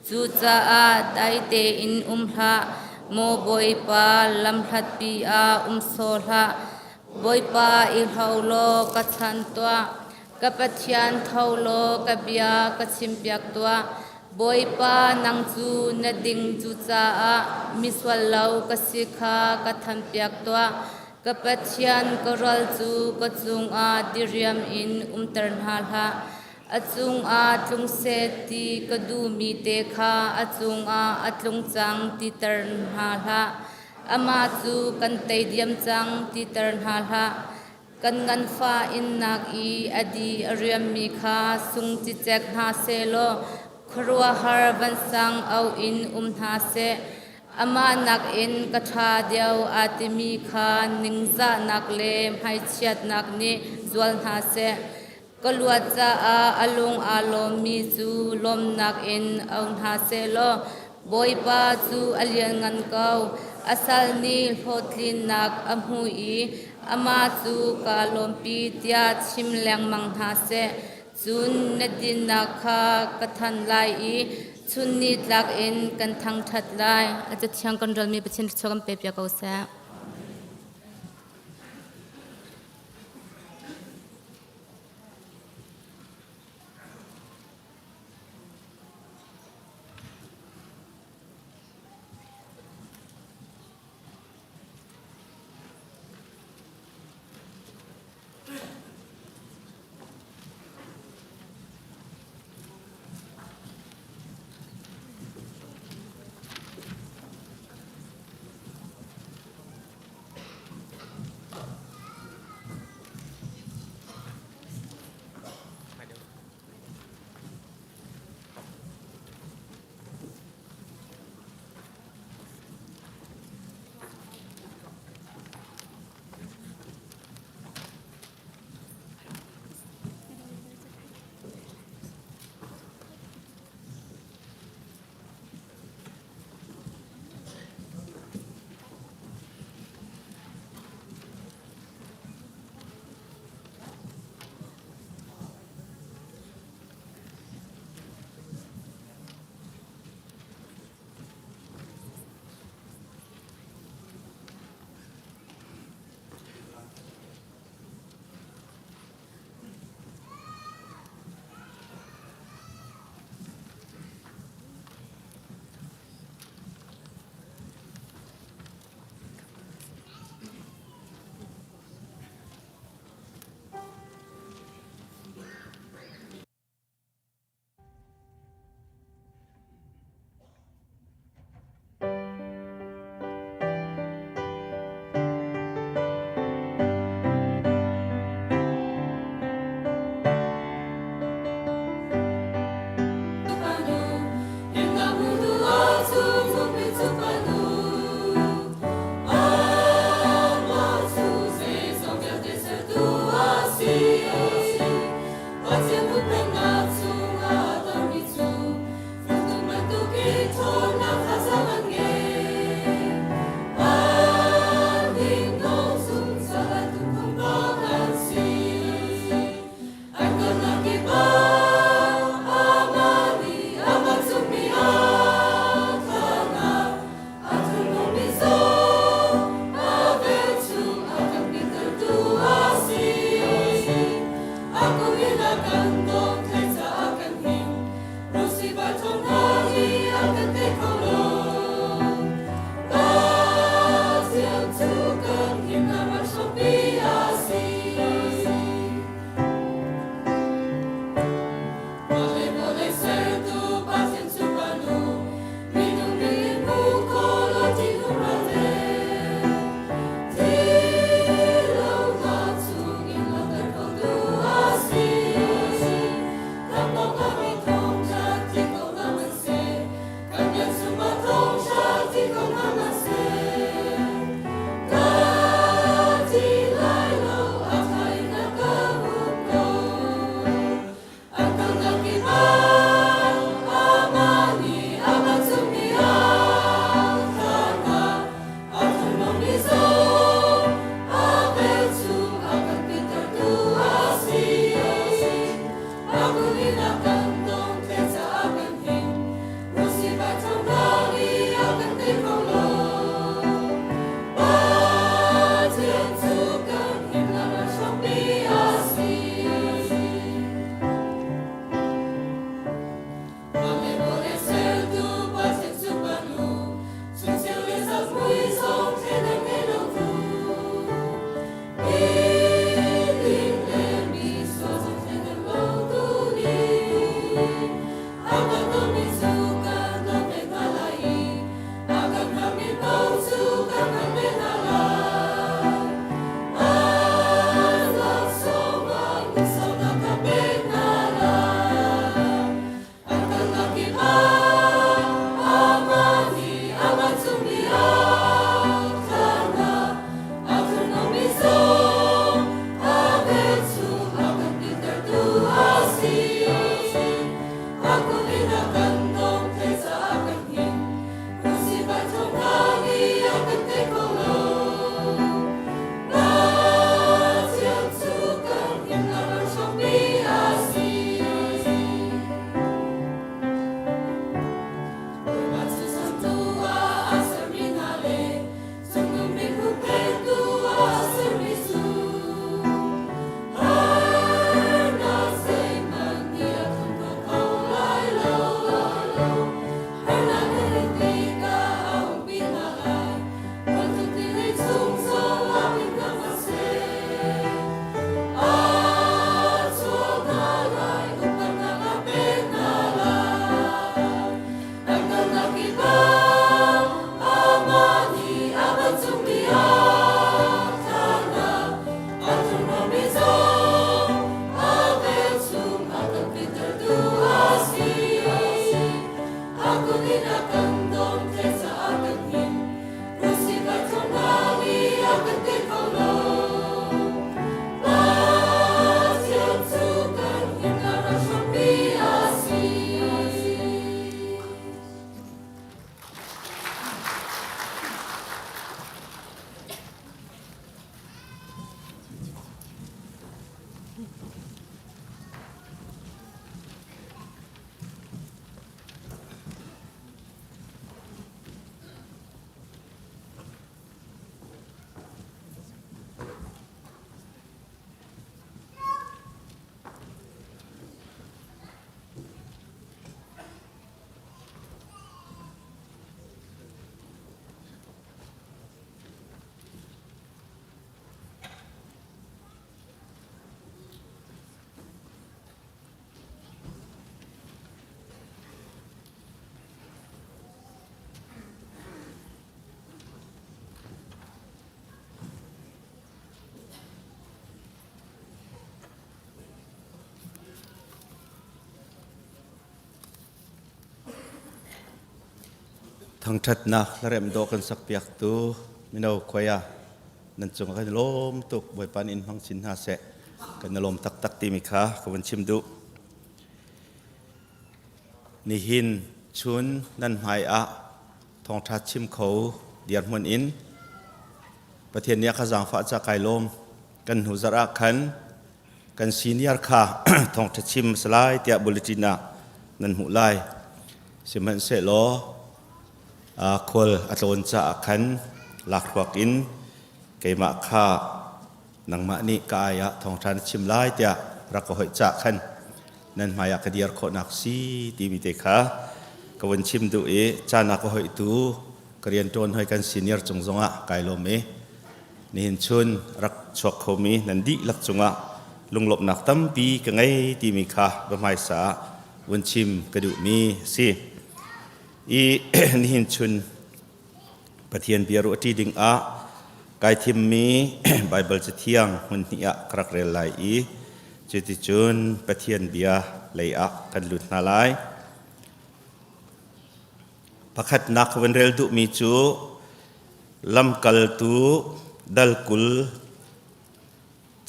S11: Cucaah dai tein um hlah. Maw Bawipa, lamhlatpi ah um sawh hlah. Bawipa, i hlo law ka chan tuah. Ka Pathian, tho law ka bia ka chimpiak tuah. Bawipa, nang cu na ding, cucaah misual lo ka si kha ka thanpiak tuah. Ka Pathian, ka ral cu ka cungah diriam in umter hna hlah. A cungah tlung seh ti ka duhmi te kha a cungah a tlung cang titer hna hlah. Amah cu kan tei diam cang titer hna hlah. Kan nganfah innak i a di a riammi kha sung cicek hna sehlaw khuaruahhar vansang au in um hna seh. Amah nakin ka ṭha deuh aa timi kha ningzahnak le hmaichiatnak nih zual hna seh. Ka luat caah a lung aa lawmmi cu lawmnak in au hna sehlaw Bawipa cu a lianngan ko. A sal nih hlawhtlinnak a hmu i amah cu kaa lawmpi tiah chim lengmang hna seh. Cun na dinnak kha ka thanh lai i chun nitlak in kan thangṭhat lai. A cathiang kan relmi Pathian thluachuah kan pe piak ko seh.
S12: Thangṭhatnak hlaremh dawh kan sakpiaktu mino khuai ah nan cung ah kan i lawm tuk. Bawipa nih in hmang chin hna seh. Kan i lawm taktak timi kha ka vun chim duh. Nihin chun nan hmai ah thawngṭha chim kho dirhmun in Pathian nih a ka zaangfah ca kai lawm. Kan hnu zarh ah khan kan senior kha thawngṭha chim a si lai tiah bulletin ah nan hmuh lai. Sihmanhsehlaw khual a tlawn caah khan lakhruak in keimah kha nangmah nih ka ai ah thawngṭha na chim lai tiah rak ka hoih cah khan nan hmai ah ka dir khawhnak si timi te kha ka vun chim duh i caan a ka hoihtu ka rianṭuan hoi kan senior cung zongah kai lawm i nihin chun rak chuak khomi nan dihlak cungah lunglawmhnak tampi ka ngei timi kha biahmaisa ah vun chim ka duhmi a si. I nihin chun Pathian bia ruahṭi ding ah kai thimmi Baibal Cathiang hmun hnih ah ka rak rel lai i cuticun Pathian bia lei ah kan lut hna lai. Pakhatnak ka vun rel duhmi cu Lamkaltu dal 20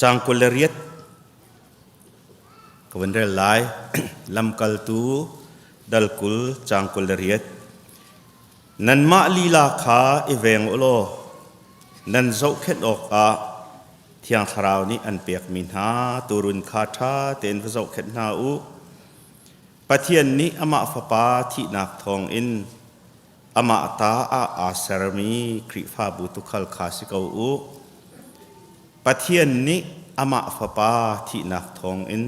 S12: caang 28 ka vun rel lai. Lamkaltu dal 20 caang 28 Nanmah lila kha i veng u law nan zohkhenh awkah Thiang Thlarau nih an pekmi hna tuurun kha ṭha tein va zohkhenh hna u. Pathian nih amah Fapa thihnak thawngin amah ta ah aa sermi Khrihfabu tuukhal kha si ko u. Pathian nih amah Fapa thihnak thawngin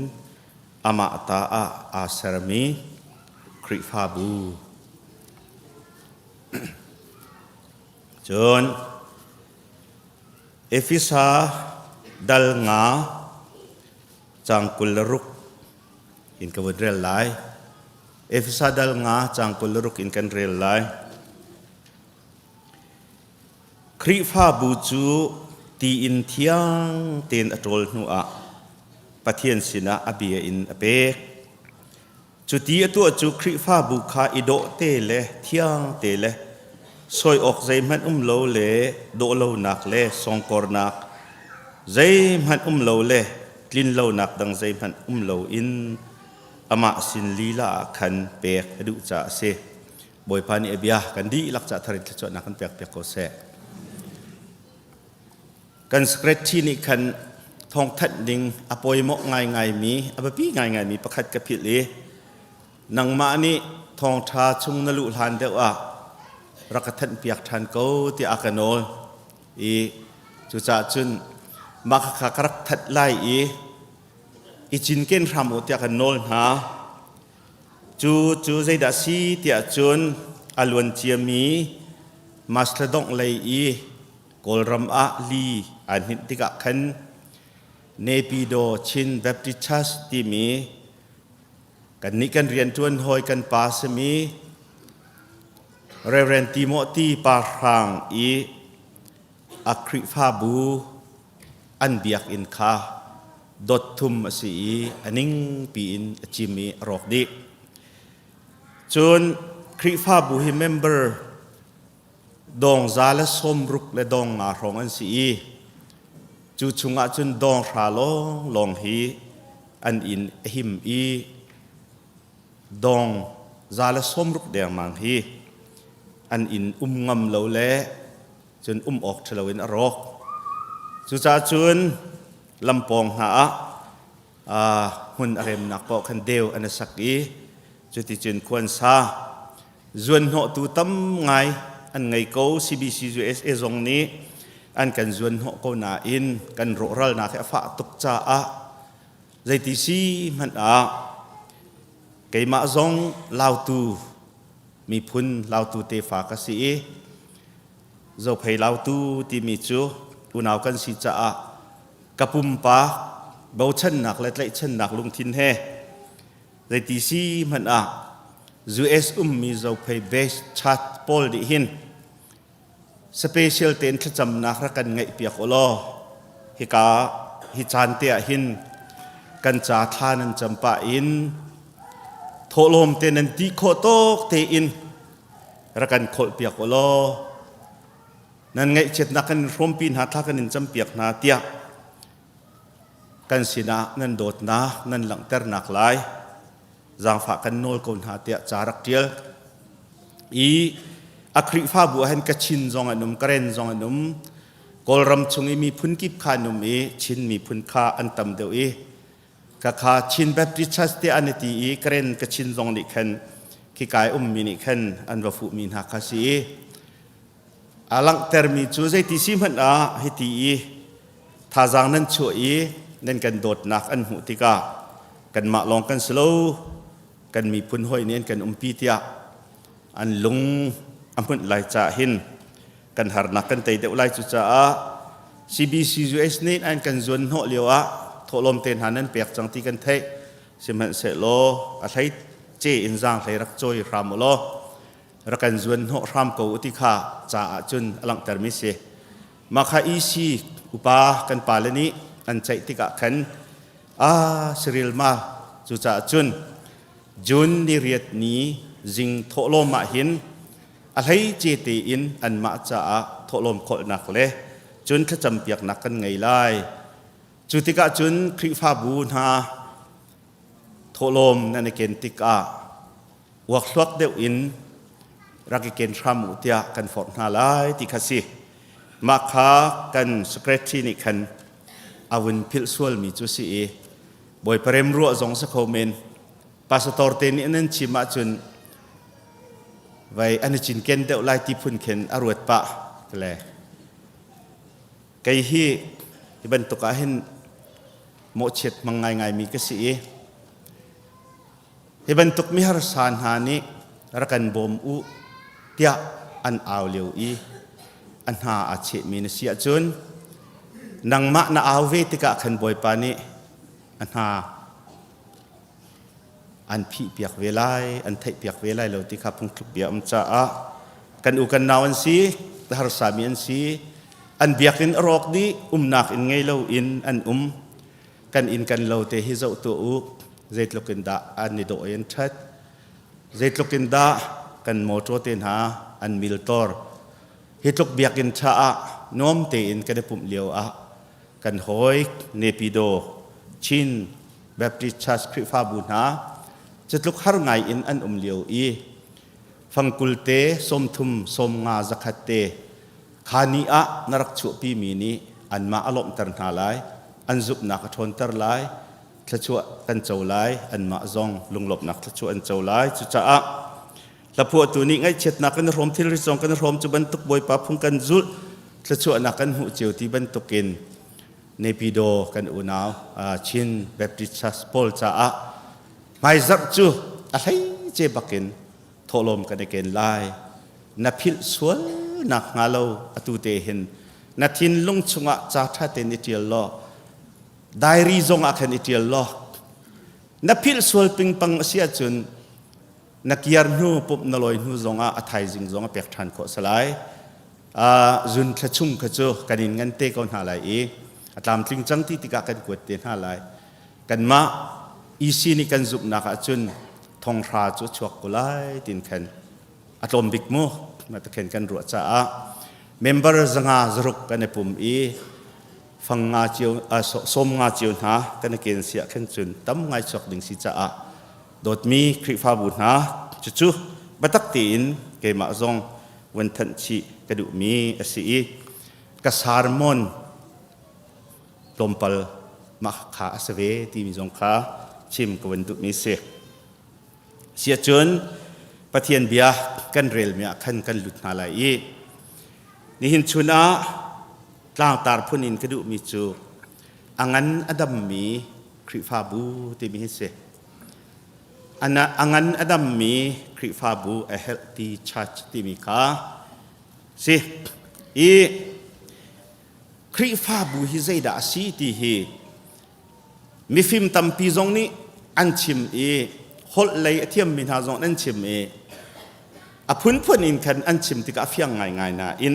S12: amah ta ah aa sermi Khrihfabu. Cun Efesa dal nga caang 26 in ka vun rel lai. Efesa dal nga caang 26 in kan rel lai. Khrihfabu cu ti in thiang tein a ṭawl hnuah Pathian sinah a bia in a pek. Cu ti a tuah cu Khrihfabu kha i dawh te le thiang te le sawi awk zeihmanh um lo le dawh lonak le sawngkornak zeihmanh um lo le tlin lonak dang zeihmanh um loin amah sin lila ah khan pek a duh caah a si. Bawipa nih a bia kan dihlak ca thar in thluachuahnak kan pek piak ko seh. Kan secretary nih khan thawngthanh ding a pawimawh ngaingaimi, a biapi ngaingaimi pakhat ka philh i nangmah nih thawngṭha chung na luh hlan deuh ah rak ka thanhpiak ṭhan ko tiah a ka nawl i cucaah cun mah khakha ka rak that lai i i cinken hram u tiah kan nawl hna. Cu cu zeidah si tiah cun a luan ciami Mastodon lei i Kawlram ah li aa hninh tikah khan Naypyidaw Chin Baptist Church timi kannih kan rianṭuan hawi kan pa simi Reverend Timothy Pa Hrang i a Khrihfabu an biakinn kha dot thum a si i a ningpi in a cim i a rawk dih. Cun Khrihfabu hi member dawng za le 60 le dawng nga hrawng an si i cu chungah cun dawng hra lawnglawng hi an inn a him i dawng za le 60 dengmang hi an inn um ngam lo le cun um awk ṭhalo in a rawk. Cucaah cun lampawng hna ah hmun a remnak paoh khan deu an i sak i cuticun khua an sa. Zuanhnawhtu tam ngai an ngei ko. CBC USA zong nih an kan zuanhnawh ko nain kan rawhralnak hi a fah tuk caah zeiti si hmanh ah keimah zong Lautu miphun Lautu tefa ka si i Zophei Lautu timi cu unau kan si caah ka pumpak bochannak le tlaihchannak lungthin he zeiti si hmanh ah US ummi Zophei base chat pawl nih hin special tein thlacamnak rak kan ngaih piak u law hika hi caan te ah hin kan ca thla nan cam pah in thawhlawm te nan ti khawh tawk tein. Rak kan kholhpiak u law nan ngaihchiatnak kan in hrawmpi hna thla kan in campiak hna tiah kan sinah nan dawtnak nan langhternak lai zaangfah kan nawl ko hna tiah ca rak ṭial. I a Khrihfabu ah hin Kachin zong an um, Karen zong an um, Kawlram chung i miphun kip kha an um i Chin miphun kha an tam deuh i khakha Chin Baptist Church tiah an i ti i Karen Kachin zong nih khan khika i ummi nih khan an va fuhmi hna kha si i a langhtermi cu zeiti si hmanh ah hiti i thazaang nan chuah i nan kan dawtnak an hmuh tikah kanmah lawng kan si lo kan miphun hawi nih an kan umpi tiah an lung a hmunh lai caah hin kan harnak kan tei deuh lai. Cucaah CBCUS nih an kan zuan hnawh lio ah thawhlawm te hna nan pek cang ti kan theih, sihmanhsehlaw a hlei ce in zaang hlei rak cawi hram u law rak kan zuan hnawh hram ko u ti kha caah cun a langhtermi si. Mah kha EC upa kan pale nih an ceih tikah khan a Cyril ma cucaah cun June ni riat ni zing thawhlawm ah hin a hleice tein anmah caah thawhlawm khawlhnak le cun thlacampiaknak kan ngei lai. Cu tikah cun Khrihfabu hna thawhlawm nan i ken tikah uakhluak deuh in rak i ken hram u tiah kan forh hna lai ti kha si. Mah kha kan secretary nih khan a vun philh sualmi cu si i Bawipa remruah zong si kho men. Pastor te nih nan chim ahcun vai an i cinken deuh lai ti phun khin a ruat pah le kei hi hi bantuk ah hin mawhchiat hmang ngaingai mi ka si i Hi bantuk miharsa hna nih rak kan bawm u tiah an au lio i a hna aa chehmi na si ahcun nangmah na au ve tikah khan Bawipa nih a hna an phihpiak ve lai, an theihpiak ve lai lo ti kha phungthluk bia um caah kan u kan nau an si, harsami an si, an biakinn a rawk dih, umnak inn ngei loin an um. Kan inn kan lo te hi zoh tuah u, zeitluk in dah an i dawh i an ṭhat, zeitluk in dah kan mawṭaw te hna an miltor. Hi tluk biakinn ṭha ah nuam tein kan i pumh lio ah kan hawi Nepido Chin Baptist Church Khrihfabu hna cutluk har ngai in an um lio i fangkul te 30 50 100 te Kha ni ah na rak chuahpimi nih anmah a lawmhter hna lai, an zumhnak a ṭhawnter lai, thluachuah kan co lai, anmah zong lunglawmhnak thluachuah an co lai. Cucaah hlaphuahtu nih ngaihchiatnak kan i hrawm, thilri zong kan i hrawm, cu bantuk Bawipa phung kan zulh, thluachuahnak kan hmuh cio ti bantukin Nepidaw kan unau Chin Baptist Church pawl caah hmaizarh cu a hleice bakin thawhlawm kan i ken lai. Na philh sual nak hnga lo atu te hin na thinlung chungah ca ṭha tein i ṭial law diary zong ah khan i ṭial law na philh sual pingpang a si ahcun na kiar hnu pumh na lawi hnu zong ah a thaizing zong a pek ṭhan khawh si lai. Zun thla chung kha cu kan in ngan te ko hna lai i a tlamtling cang ti tikah kan kuat te hna lai. Kanmah EC nih kan zumhnak ahcun thonghra cu a chuak ko lai tin khan a tlawm bik mu ma ta khen kan ruah caah member zanga zaruk kan i pum i fang nga cio som nga cio hna kan i ken siah khan cun tam ngai chuak ding si caah dawtmi Khrihfabu hna cucu biatak tein keimah zong vun thanh chih ka duhmi a si i ka sermon tlawmpal mah kha a si ve timi zong kha chim ka vun duhmi si. Siahcun Pathian bia kan relmi ah khan kan lut hna lai i nihin chun ah tlangtar phun in ka duhmi cu a ngan a dammi Khrihfabu timi hi si. A ngan a dammi Khrihfabu a healthy church timi kha si. I Khrihfabu hi zeidah a si ti hi mifim tampi zong nih an chim i holh lei a thiammi hna zong an chim i a phunphun in khan an chim tikah a fiang ngaingai nain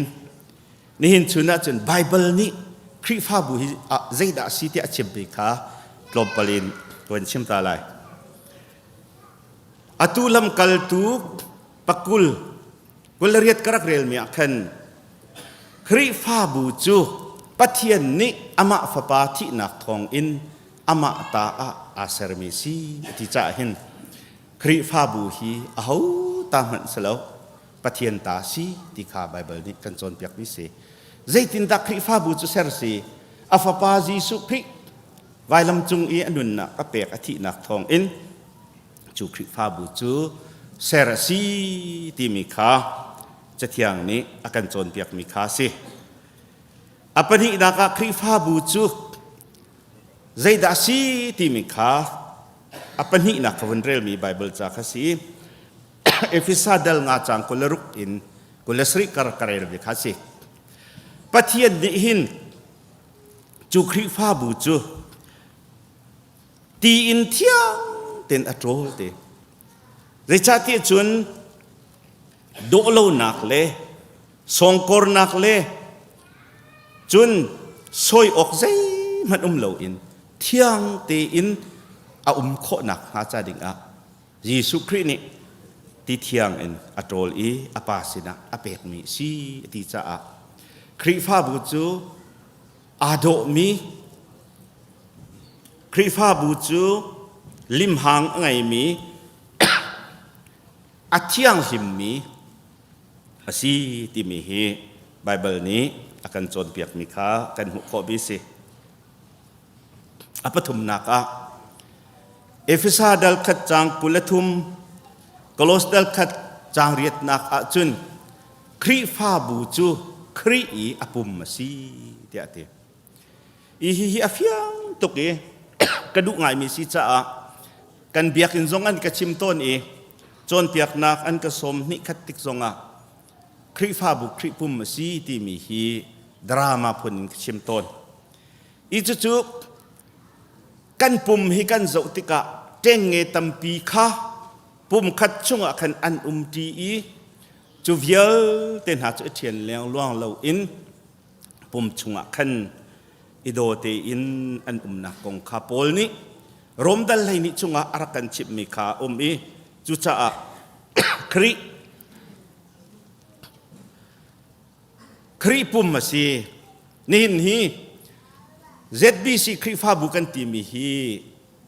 S12: nihin chun ahcun Baibal nih Khrihfabu hi zeidah a si tiah a chimmi kha tlawmpal in kan chim ta lai. Atu lamkaltu pakul. 28 ka rak relmi ah khan Khrihfabu cu Pathian nih amah Fapa thihnak thawngin amah ta ah aa sermi si ti caah hin Khrihfabu hi aho ta hmanh si lo Pathian ta si ti kha Baibal nih kan cawnpiakmi si. Zeitindah Khrihfabu cu ser si? A Fapa Jesuh Khrih vailam cung i a nunnak a pek a thihnak thawngin cu Khrihfabu cu ser a si timi kha Cathiang nih a kan cawnpiakmi kha a si. A pahnihnak ah Khrihfabu cu zeidah a si timi kha a pahnihnak ka vun relmi Baibal ca kha si. Efesa dal nga caang 26 in 27 kar ka relmi kha a si. Pathian nih hin cu Khrihfabu cu ti in thiang tein a ṭawl te. Zeicahtiah cun dawhlonak le sawngkornak le cun sawi awk zeihmanh um loin thiang tein a um khawhnak hnga ca dingah Jesuh Khrih nih ti thiang in a ṭawl i a Pa sinah a pekmi a si a ti caah Khrihfabu cu aa dawhmi Khrihfabu cu limhang a ngeimi a thianghlimmi a si timi hi Baibal nih a kan cawnpiakmi kha kan hmuh khawhmi a si. A pathumnak ah Efesa dal khat caang 23 Kolos dal khat caang riatnak ahcun Khrihfabu cu Khrih i a pum a si tiah a ti. I hihi a fiang tuk i ka duh ngaimi si caah kan biakinn zong an ka chim tawn i cawnpiaknak an ka sawm hnih khat tik zongah Khrihfabu Khrih pum a si timi hi drama phun in ka chim tawn. I cucu kan pum hi kan zoh tikah ṭengnge tampi kha pum khat chungah khan an umṭi i cu vialte hna cu i ṭhian lengluang loin pum chungah khan i daw tein an umnak kong kha Paul nih Rom dal 12 chungah a rak kan chimhmi kha a um i cucaah Khrih Khrih pum a si. Nihin hi ZBC Khrihfabu kan timi hi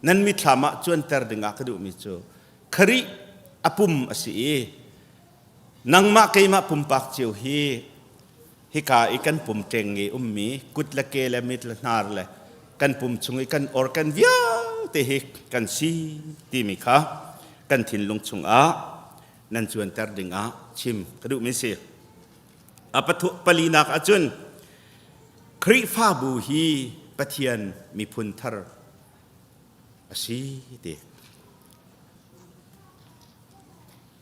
S12: nan mithlam ah cuanter dingah ka duhmi cu Khrih a pum a si i nangmah keimah pumpak cio hi hika i kan pum ṭeng i ummi kut le ke le mit le hnar le kan pum chung i kan organ vialte hi kan si timi kha kan thinlung chungah nan cuanter dingah chim ka duhmi si. A palinak ahcun Khrihfabu hi Pathian miphun thar a si ti.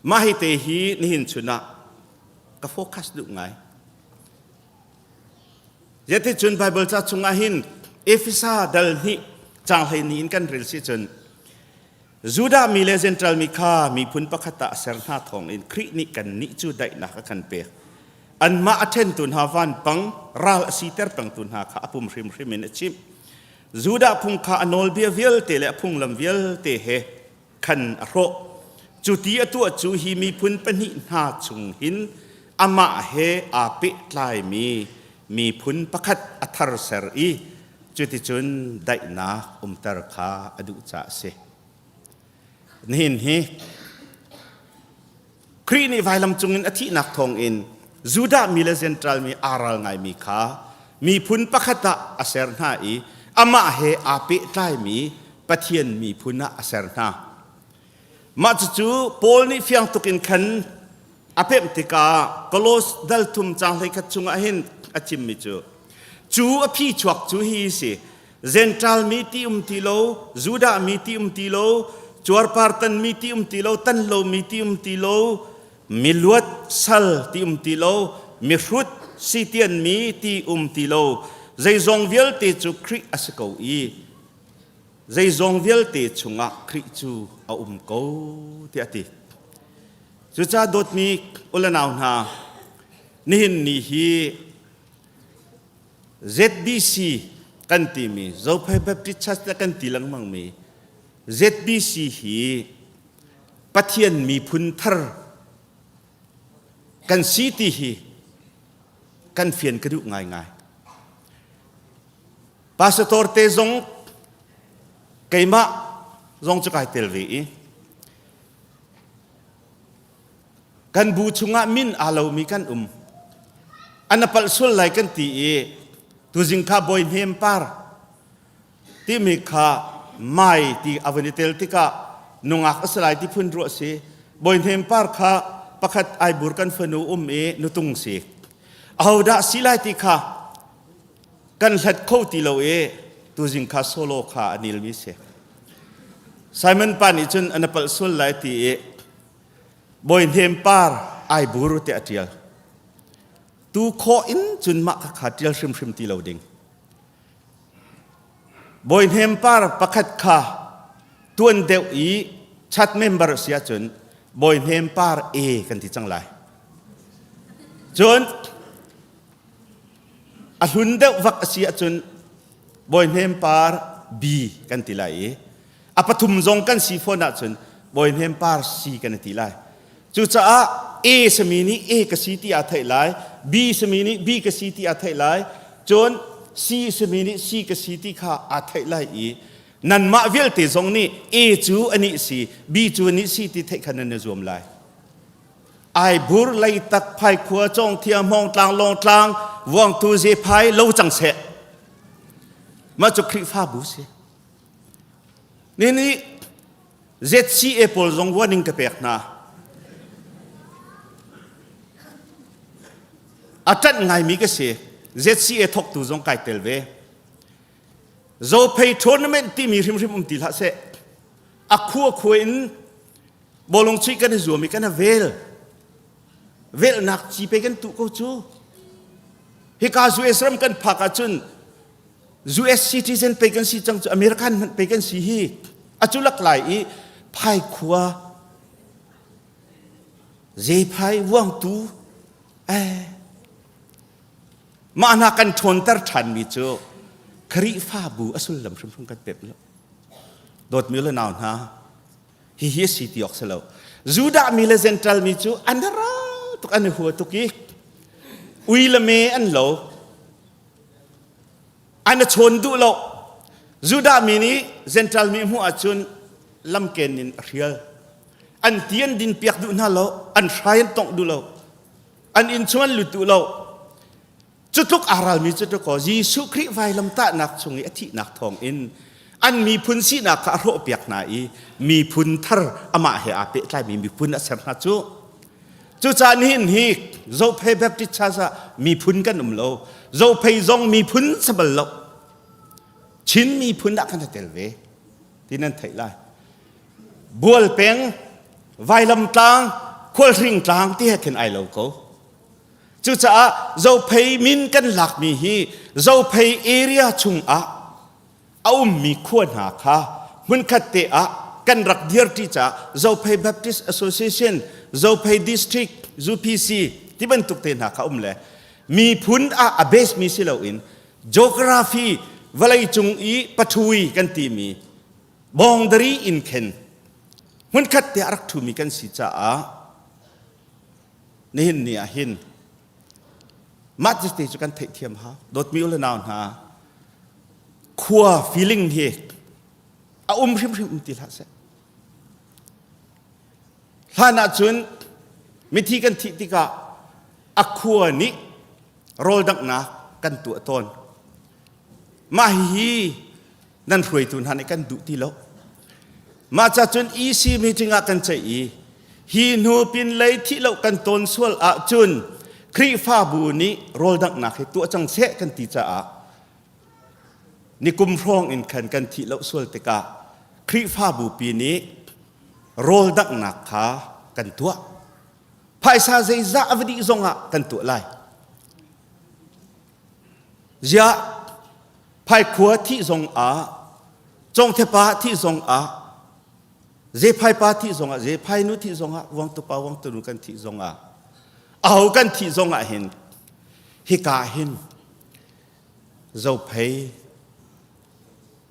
S12: Mah hi te hi nihin chun ah ka focus duh ngai. Zeticun Bible ca chungah hin Efesa dal hnih caang 12 in kan rel si cun Judah mi le Gentile mi kha miphun pakhat ah a ser hna thawngin Khrih nih kannih cu daihnak a kan pek. Anmah a ṭhentu hna vanpang ral a siter pengtu hna kha a pum hrimhrim in a chimh. Judah phung kha a nawlbia vialte le a phunglam vialte he khan a hrawh. Cu ti a tuah cu hi miphun pahnih hna chung hin amah he aa pehtlaimi miphun pakhat a thar ser i cuticun daihnak umter kha a duh caah a si. Nihin hi Khrih nih vailam cungin a thihnak thawngin Judah mi le Gentile mi aa ral ngaimi kha miphun pakhat ah a ser hna i amah he aa pehtlaimi Pathian miphun ah a ser hna. Mah cucu Paul nih fiang tuk in khan a pemh tikah Kolos dal thum caang 11 chungah hin a chimmi cu cu a phi chuak cu hi si Gentile mi ti um ti lo, Judah mi ti um ti lo, cuarpar tan mi ti um ti lo, tan lo mi ti um ti lo, miluat sal ti um ti lo, mihrut sitian mi ti um ti lo, zeizong vialte cu Khrih a si ko i zeizong vialte chungah Khrih cu a um ko tiah a ti. Cucaah dawtmi ulenau hna, nihin ni hi ZBC kan timi Zophei Baptist Church le kan ti lengmangmi ZBC hi Pathian miphun thar. Kan si ti hi kan fian ka duh ngaingai. Pastor te zong keimah zong cu kai tel ve i kan bu chungah min aa lomi kan um. An a palh sual lai kan ti i tuzing kha bawi hnem par timi kha mai ti a van i tel tikah nungak a si lai ti phun ruah si. Bawi hnem par kha pakhat aibur kan fanu um i nutung si. Ahodah si lai ti kha kan hlat kho ti lo i tuzing kha solo kha a nilmi si. Simon pa nih cun an a palh sual lai ti i bawi hnem par ai bur te a ṭial. Tu khawh in cun mah kha kha ṭial hrimhrim ti lo ding. Bawi hnem par pakhat kha tuan deuh i chat member si ahcun bawi hnem par A kan ti cang lai. Cun a hlun deuh vak a si ahcun bawi hnem par B kan ti lai i a pathum zong kan si fawn ahcun bawi hnem par C kan ti lai. Cucaah A sami nih A ka si ti aa theih lai, B sami nih B ka si ti aa theih lai, cun C sami nih C ka si ti kha aa theih lai i nanmah vialte zong nih A cu anih si, B cu anih si ti theih kha nan i zuam lai. Aibur Leitak Phaikhua Cawngthia Hmawngtlang Lawngtlang Vuangtu Zephai lo cang seh. Mah cu Khrihfabu si. Nini ZCA pawl zong warning ka pek hna. A ṭanh ngaimi ka si. ZCA thawktu zong kai tel ve. Zophei tournament timi hrimhrim um ti hlah seh. A khua khua in bawlung chuih kan i zuam i kan i vel velnak ci pe kan tuh ko cu hika US ram kan phak ahcun US citizen pe kan si cang cu American hmanh pe kan si hi a cu lak lai i phai khua zephai vuangtu eh mah hna kan ṭhawnter ṭhanmi cu Khrihfabu a sullam hrimhrim kan pek lo dawtmi le nau hna Hihi a si ti awk si lo. Judah mi le Gentile mi cu an ral tuk an i hua tuk i ui le me an lo. An i chawn duh lo. Judah mi nih Gentile mi hmuh ahcun lamken in a hrial. An ti an din piak duh hna lo. An hrai an tongh duh lo. An inn chung an lut duh lo. Cu tluk aa ralmi cu kaw Jesuh Khrih vailamtahnak chung i a thihnak thawngin an miphun sinak kha a hrawhpiak hna i miphun thar amah he aa pehtlaimi miphun a ser hna cu. Cucaah nihin hi Zophei Baptist Church ah miphun kan um lo. Zophei zong miphun si bal lo. Chin miphun ah kan i tel ve ti nan theih lai. Bual peng, Vailamtlang, Khualhring tlang ti he khin ai lo ko. Cucaah Zophei min kan lakmi hi Zophei area chungah a ummi khua hna kha hmunkhat te ah kan rak dirṭi caah Zophei Baptist Association, Zophei District, UPC ti bantuk te hna kha um le miphun ah a base mi si loin geography vawleicung i pathui kan timi boundary in khen hmunkhat te a rak ṭhumi kan si caah Nihin ni ah hin mah te cu kan theihthiam hau. Dawtmi u le nau hna, khua feeling hi a um hrimhrim um ti hlah seh. Hlan ahcun mithi kan thih tikah a khua nih rawldanghnak kan tuah tawn. Mah hihi nan hruaitu hna nih kan duh ti lo. Mah ca cun EC meeting ah kan ceih i hi hnu pinlei thih lo kan tawn sual ahcun Khrihfabu nih rawldanghnak hi tuah cang seh kan ti caah nikum hrawng in khan kan thih lo sual tikah Khrihfabu pi nih rawldanghnak kha kan tuah. Phaisa zeizah a va dih zongah kan tuah lai. Ziah Phaikhua thih zong ah Congthepa thih zong ah Zephaipa thih zong ah Zephainu thih zong ah Vuangtupa Vuangtunu kan thih zong ah aho kan thih zong ah hin hika hin Zophei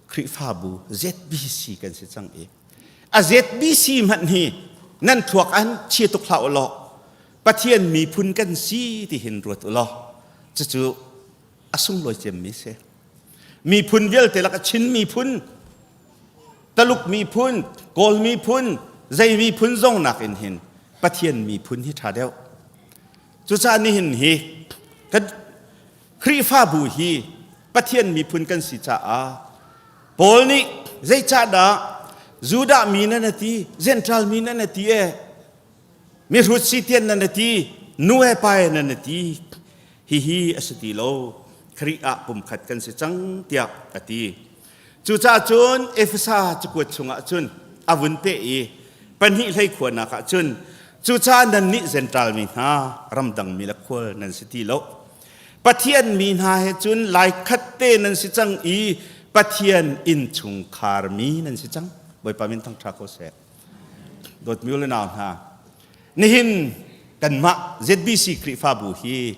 S12: Khrihfabu ZBC kan si cang i a ZBC hmanh hi nan thluak an chia tuk hlah u law. Pathian miphun kan si ti hin ruat u law cucu a sunglawi cemmi si. Miphun vialte lak Chin miphun, Taluk miphun, Kawl miphun, zei miphun zong nakin hin Pathian miphun hi ṭha deuh. Cucaah nihin hi kan Khrihfabu hi Pathian miphun kan si caah Paul nih zeicahdah Judah mi nan a ti, Gentile mi nan a ti e, mihrut si tian nan a ti, nu he pa he nan a ti, hihi a si ti lo, Khrih ah pumkhat kan si cang tiah a ti. Cucaah cun Efesa cakuat chungah cun a vun peh i pahnih hlei khuanak ah cun cucaah nannih Gentile mi hna ramdang mi le khual nan si ti lo. Pathian mi hna he cun laikhat te nan si cang i Pathian innchungkhar mi nan si cang. Bawipa min thangṭha ko seh. Dawtmi u le nau hna, nihin kanmah ZBC Khrihfabu hi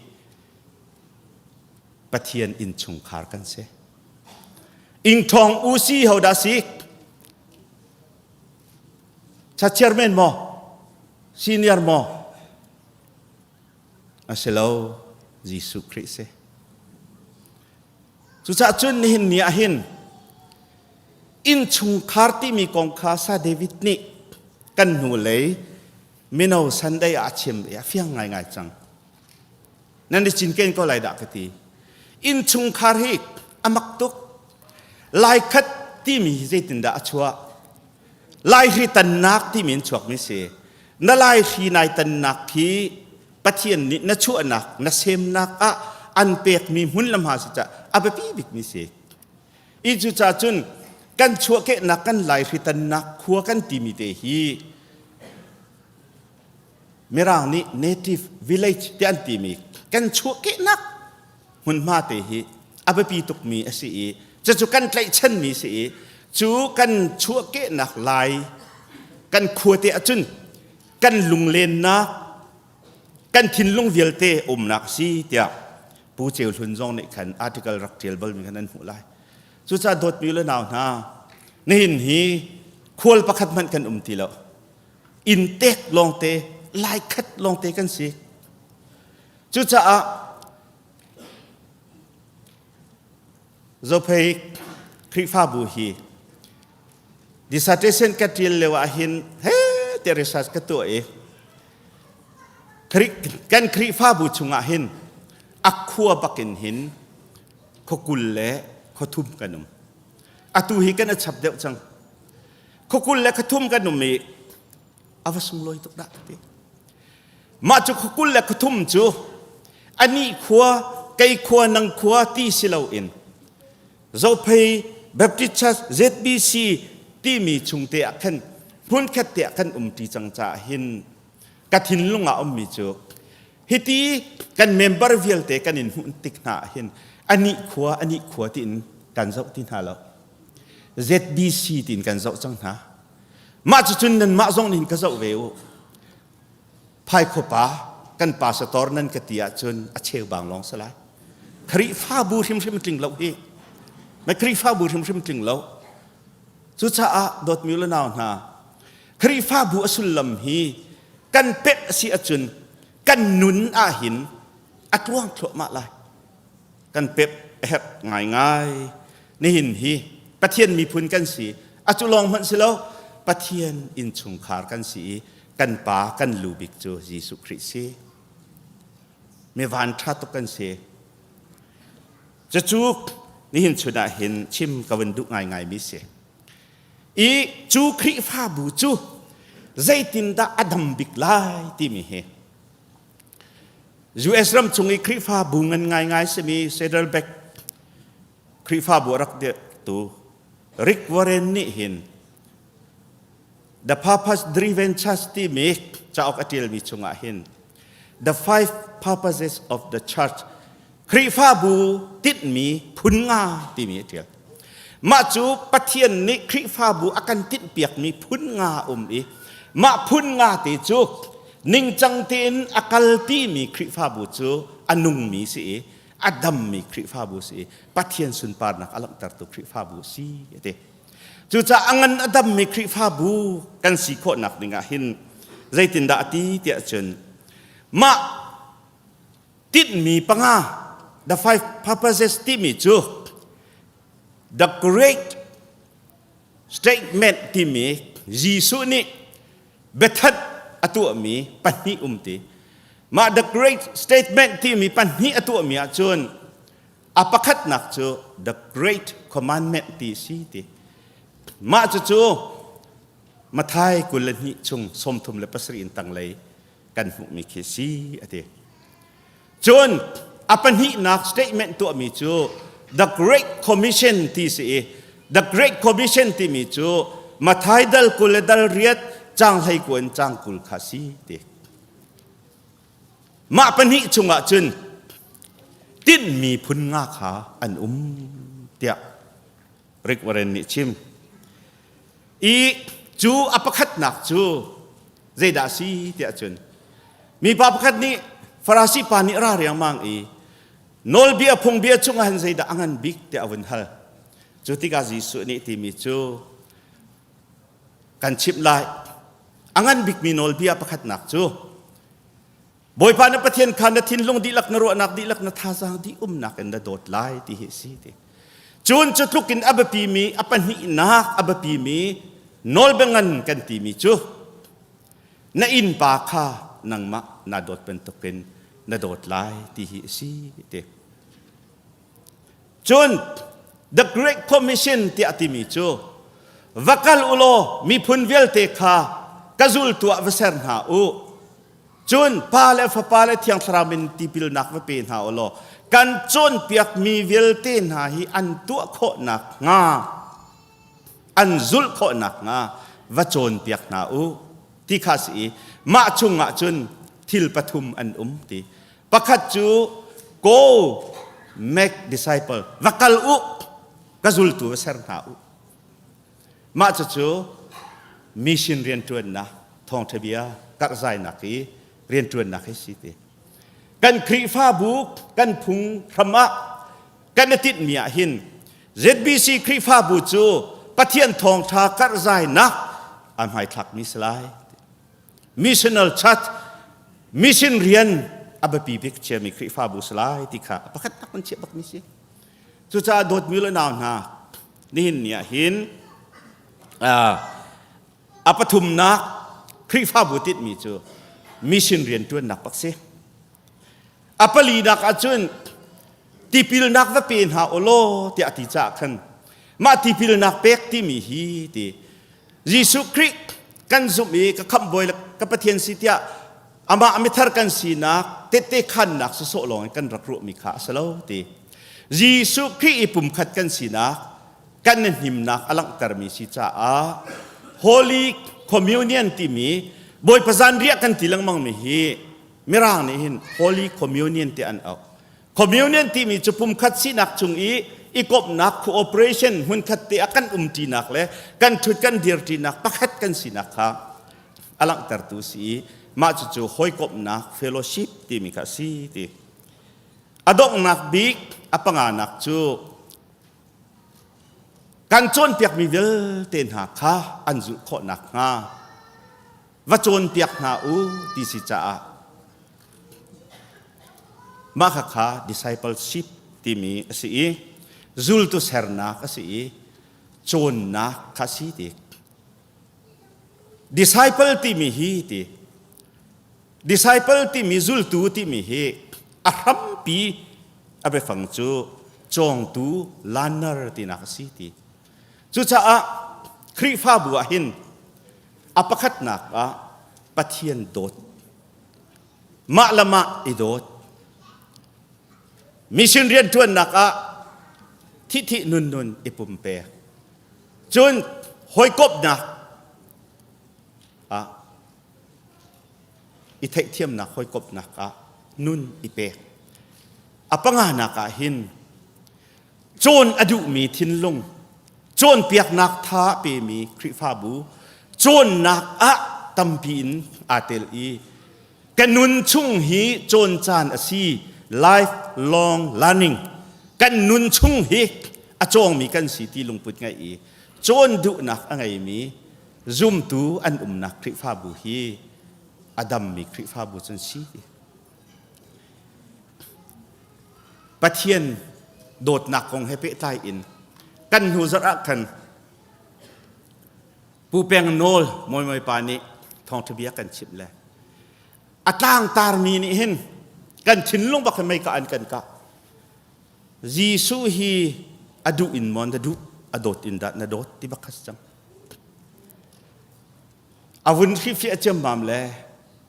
S12: Pathian innchungkhar kan si. Ingthong usi ho dah si? Cha chairman maw? Senior maw? A si lo, Jesuh Khrih si. Cucaah cun nihin ni ah hin innchungkhar timi kong kha Sa David nih kan hnulei mino Sunday ah a chim i a fiang ngaingai cang. Nan i cinken ko lai dah ka ti. Innchungkhar hi a mak tuk. Laikhat timi hi zeitindah a chuah? Laihri tannak timi in chuakmi si. Na laihri nai tannak khi Pathian nih na chuahnak, na semnak ah an pekmi hmun le hma si cah a biapi bikmi si. I cucaah cun kan chuahkehnak kan laihri tannak khua kan timi te hi Mirang nih native village ti an timi kan chuahkehnak hmunhma te hi a biapi tukmi a si i cucu kan tlaihchanmi si i cu kan chuahkehnak lai kan khuate ahcun kan lunglennak kan thinlung vialte umnak si tiah Pu Ceu Hlun zong nih khan article rak ṭial balmi khan an hmuh lai. Cucaah dawtmi le nau hna, nihin hi khual pakhat hmanh kan um ti lo. Inntek lawngte, laikhat lawngte kan si. Cucaah Zophei Khrihfabu hi dissertation ka ṭial lio ah hin he te research ka tuah i kan Khrihfabu chungah hin a khua bakin hin khuakul le khuathum kan um. Atu hi kan a chap deuh cang. Khuakul le khuathum kan um i a va sunglawi tuk dah ti. Mah cu khuakul le khuathum cu anih khua, kei khua, nang khua ti si loin Zophei Baptist Church ZBC timi chungte ah khan hmunkhat te ah kan umṭi cang caah hin ka thinlung ah ummi cu hiti kan member vialte kan in hmuh tik hna ah hin anih khua anih khua tiin kan zoh ti hna lo ZBC tiin kan zoh cang hna mah cucun nanmah zong nih ka zoh ve u Phaikhuapa kan pastor nan ka ti ahcun a cheubang lawng si lai. Khrihfabu hrimhrim tling lo hi. Na Khrihfabu hrimhrim tling lo. Cucaah dawtmi le nau hna, Khrihfabu a sullam hi kan pemh a si ahcun kan nun ahhin a tluang thluahmah lai. Kan pemh a herh ngaingai. Nihin hi Pathian miphun kan si. A cu lawng hmanh si lo, Pathian innchungkhar kan si i kan pa kan lu bik cu Jesuh Khrih si. Mi van ṭha tuk kan si. Cucu nihin chun ah hin chim ka vun duh ngaingai mi si. I cu Khrihfabu cu zeitindah a dam bik lai timi hi US ram chung i Khrihfabu ngan ngaingai simi Saddleback Khrihfabu a rak dirhtu Rick Warren nih hin The Purpose Driven Church timi cauk a ṭialmi chungah hin The Five Purposes of the Church Khrihfabu tinhmi phun nga timi a ṭial. Mah cu Pathian nih Khrihfabu a kan tinhpiakmi phun nga um i mah phun nga te cu ningcang tein a kalpimi Khrihfabu cu a nungmi si i a dammi Khrihfabu si i Pathian sunparnak a langhtertu Khrihfabu si a ti. Cucaah a ngan a dammi Khrihfabu kan si khawhnak ding ah hin zeitindah a ti tiah cun. Mah tinhmi panga the five purposes timi cu the great statement timi Jesuh nih biathanh a tuahmi pahnih um ti. Mah the great statement timi pahnih a tuahmi ahcun a pakhatnak cu the great commandment ti si ti. Mah cucu Mathai 22 chung 37 in tanglei kan hmuhmi khi si a ti. Cun a pahnihnak statement tuahmi cu the Great Commission ti si i the Great Commission timi cu Mathai dal 20 le dal riat cang hlei kuan cang 20 kha si ti. Mah pahnih chungah cun tinhmi phun nga kha an um tiah Rick Warren nih chim. I cu a pakhatnak cu zeidah a si tiah cun mipa pakhat nih Farasi pa nih ra riangmang i nawlbia phungbia chungah hin zeidah a ngan bik tiah a vun hal. Cu tikah Jesuh nih timi cu kan chimh lai. A ngan bikmi nawlbia pakhatnak cu Bawipa na Pathian kha na thinlung dihlak na ruahnak dihlak na thazaang dih umnak in na dawt lai ti hi a si ti. Cun cu tluk in a biapimi a pahnihnak a biapimi nawlbia ngan kan timi cu na innpa kha nangmah naa dawt bantukin na dawt lai ti hi a si ti. Cun The Great Commission tiah timi cu va kal u law miphun vialte kha ka zultu ah va ser hna u. Cun Pa le Fapa le Thiang Thlarau min tipilnak va pe hna u law kan cawnpiakmi vialte hna hi an tuah khawh nakhnga an zulh khawh nakhnga va cawnpiak hna u ti kha si i mah chungah cun thil pathum an um ti. Pakhat cu go make disciple va kal u ka zultu va ser hna u. Mah cucu mission rianṭuannak thawngṭha bia karhzainak i rianṭuannak hi si ti. Kan Khrihfabu kan phung hram ah kan i tinhmi ah hin ZBC Khrihfabu cu Pathian thawngṭha karhzainak a hmaithlakmi si lai. Missional Church mission rian a biapi bik chiami Khrihfabu si lai ti kha pakhat tak kan chiah bakmi si. Cucaah dawtmi le nau hna nihin ni ah hin a pathumnak Khrihfabu tinhmi cu mission rianṭuannak bak si. A palinak ahcun tipilnak va pe hna u law tiah a ti caah khan mah tipilnak pek timi hi ti Jesuh Khrih kan zumh i ka khamhbawi le ka Pathian si tiah amah mithar kan sinak tehte khannak sawsawh lawng in kan rak ruahmi kha a si lo ti. Jesuh Khrih i pumkhat kan sinak kan i hnimnak a langhtermi si caah Holy Communion timi Bawipa zanriah kan ti lengmangmi hi Mirang nih hin Holy Communion ti an auh. Communion timi cu pumkhat sinak chung i i komhnak cooperation hmunkhat te ah kan umṭinak le kan ṭhut kan dirṭinak pakhat kan sinak kha a langhtertu si i mah cucu hawikomhnak fellowship timi kha a si ti. A donghnak bik a panganak cu kan cawnpiakmi vialte hna kha an zulh khawh nakhnga va cawnpiak hna u ti si caah mah khakha discipleship timi a si i zultu sernak a si i cawnnak kha si ti disciple timi hi ti disciple timi zultu timi hi a hrampi a biafang cu cawngtu learner tinak a si ti cucaah Khrihfabu ah hin A pakhatnak ah Pathian dawt. Mah le mah i dawt. Mission rianṭuannak ah thihthih nun nun i pumpek. Cun hawikomhnak ah i theihthiamnak hawikomhnak ah nun i pek. A panganak ah hin cawn a duhmi thinlung cawnpiaknak tha pemi Khrihfabu cawnnak ah tampi in aa tel i ka nun chung hi cawn caan a si lifelong learning kan nun chung hi a cawngmi kan si ti lungput ngeih i cawn duhnak a ngeimi zumtu an umnak Khrihfabu hi a dammi Khrihfabu cun si. Pathian dawtnak kong he pehtlai in kan hnu zarh ah khan Pu Peng Nawl Mawi pa nih thawngṭha bia kan chimh le a tlangtarmi nih hin kan thinlung bak hin meika an kan kah. Jesuh hi a duh in maw na duh a dawt in dah na dawt ti bak kha si cang. A vun hrifiah ciammam le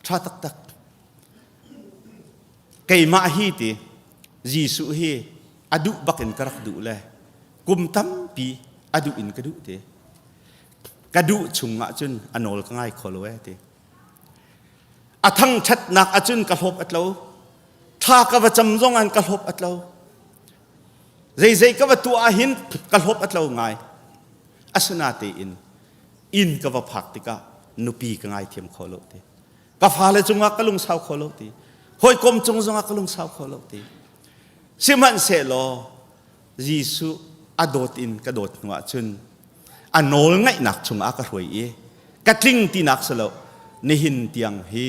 S12: ṭha taktak. Keimah hi ti Jesuh hi a duh bak in ka rak duh le kum tampi a duh in ka duh ti. Ka duh chung ahcun a nawl ka ngai kho lo ee ti. A thangṭhatnak ahcun ka hlawp a tlo. Thla ka va cam zong an ka hlawp a tlo. Zeizei ka va tuah ahhin ka hlawp a tlo ngai. Asinatein inn ka va phak tikah nupi ka ngaithiam kho lo ti. Ka fale cungah ka lungsau kho lo ti. Hawikom cung zongah ka lungsau kho lo ti. Sihmanhsehlaw Jesuh a dawt in ka dawt hnu ahcun a nawl ngaihnak chungah ka hruai i ka tling tinak si lo nihin tiang hi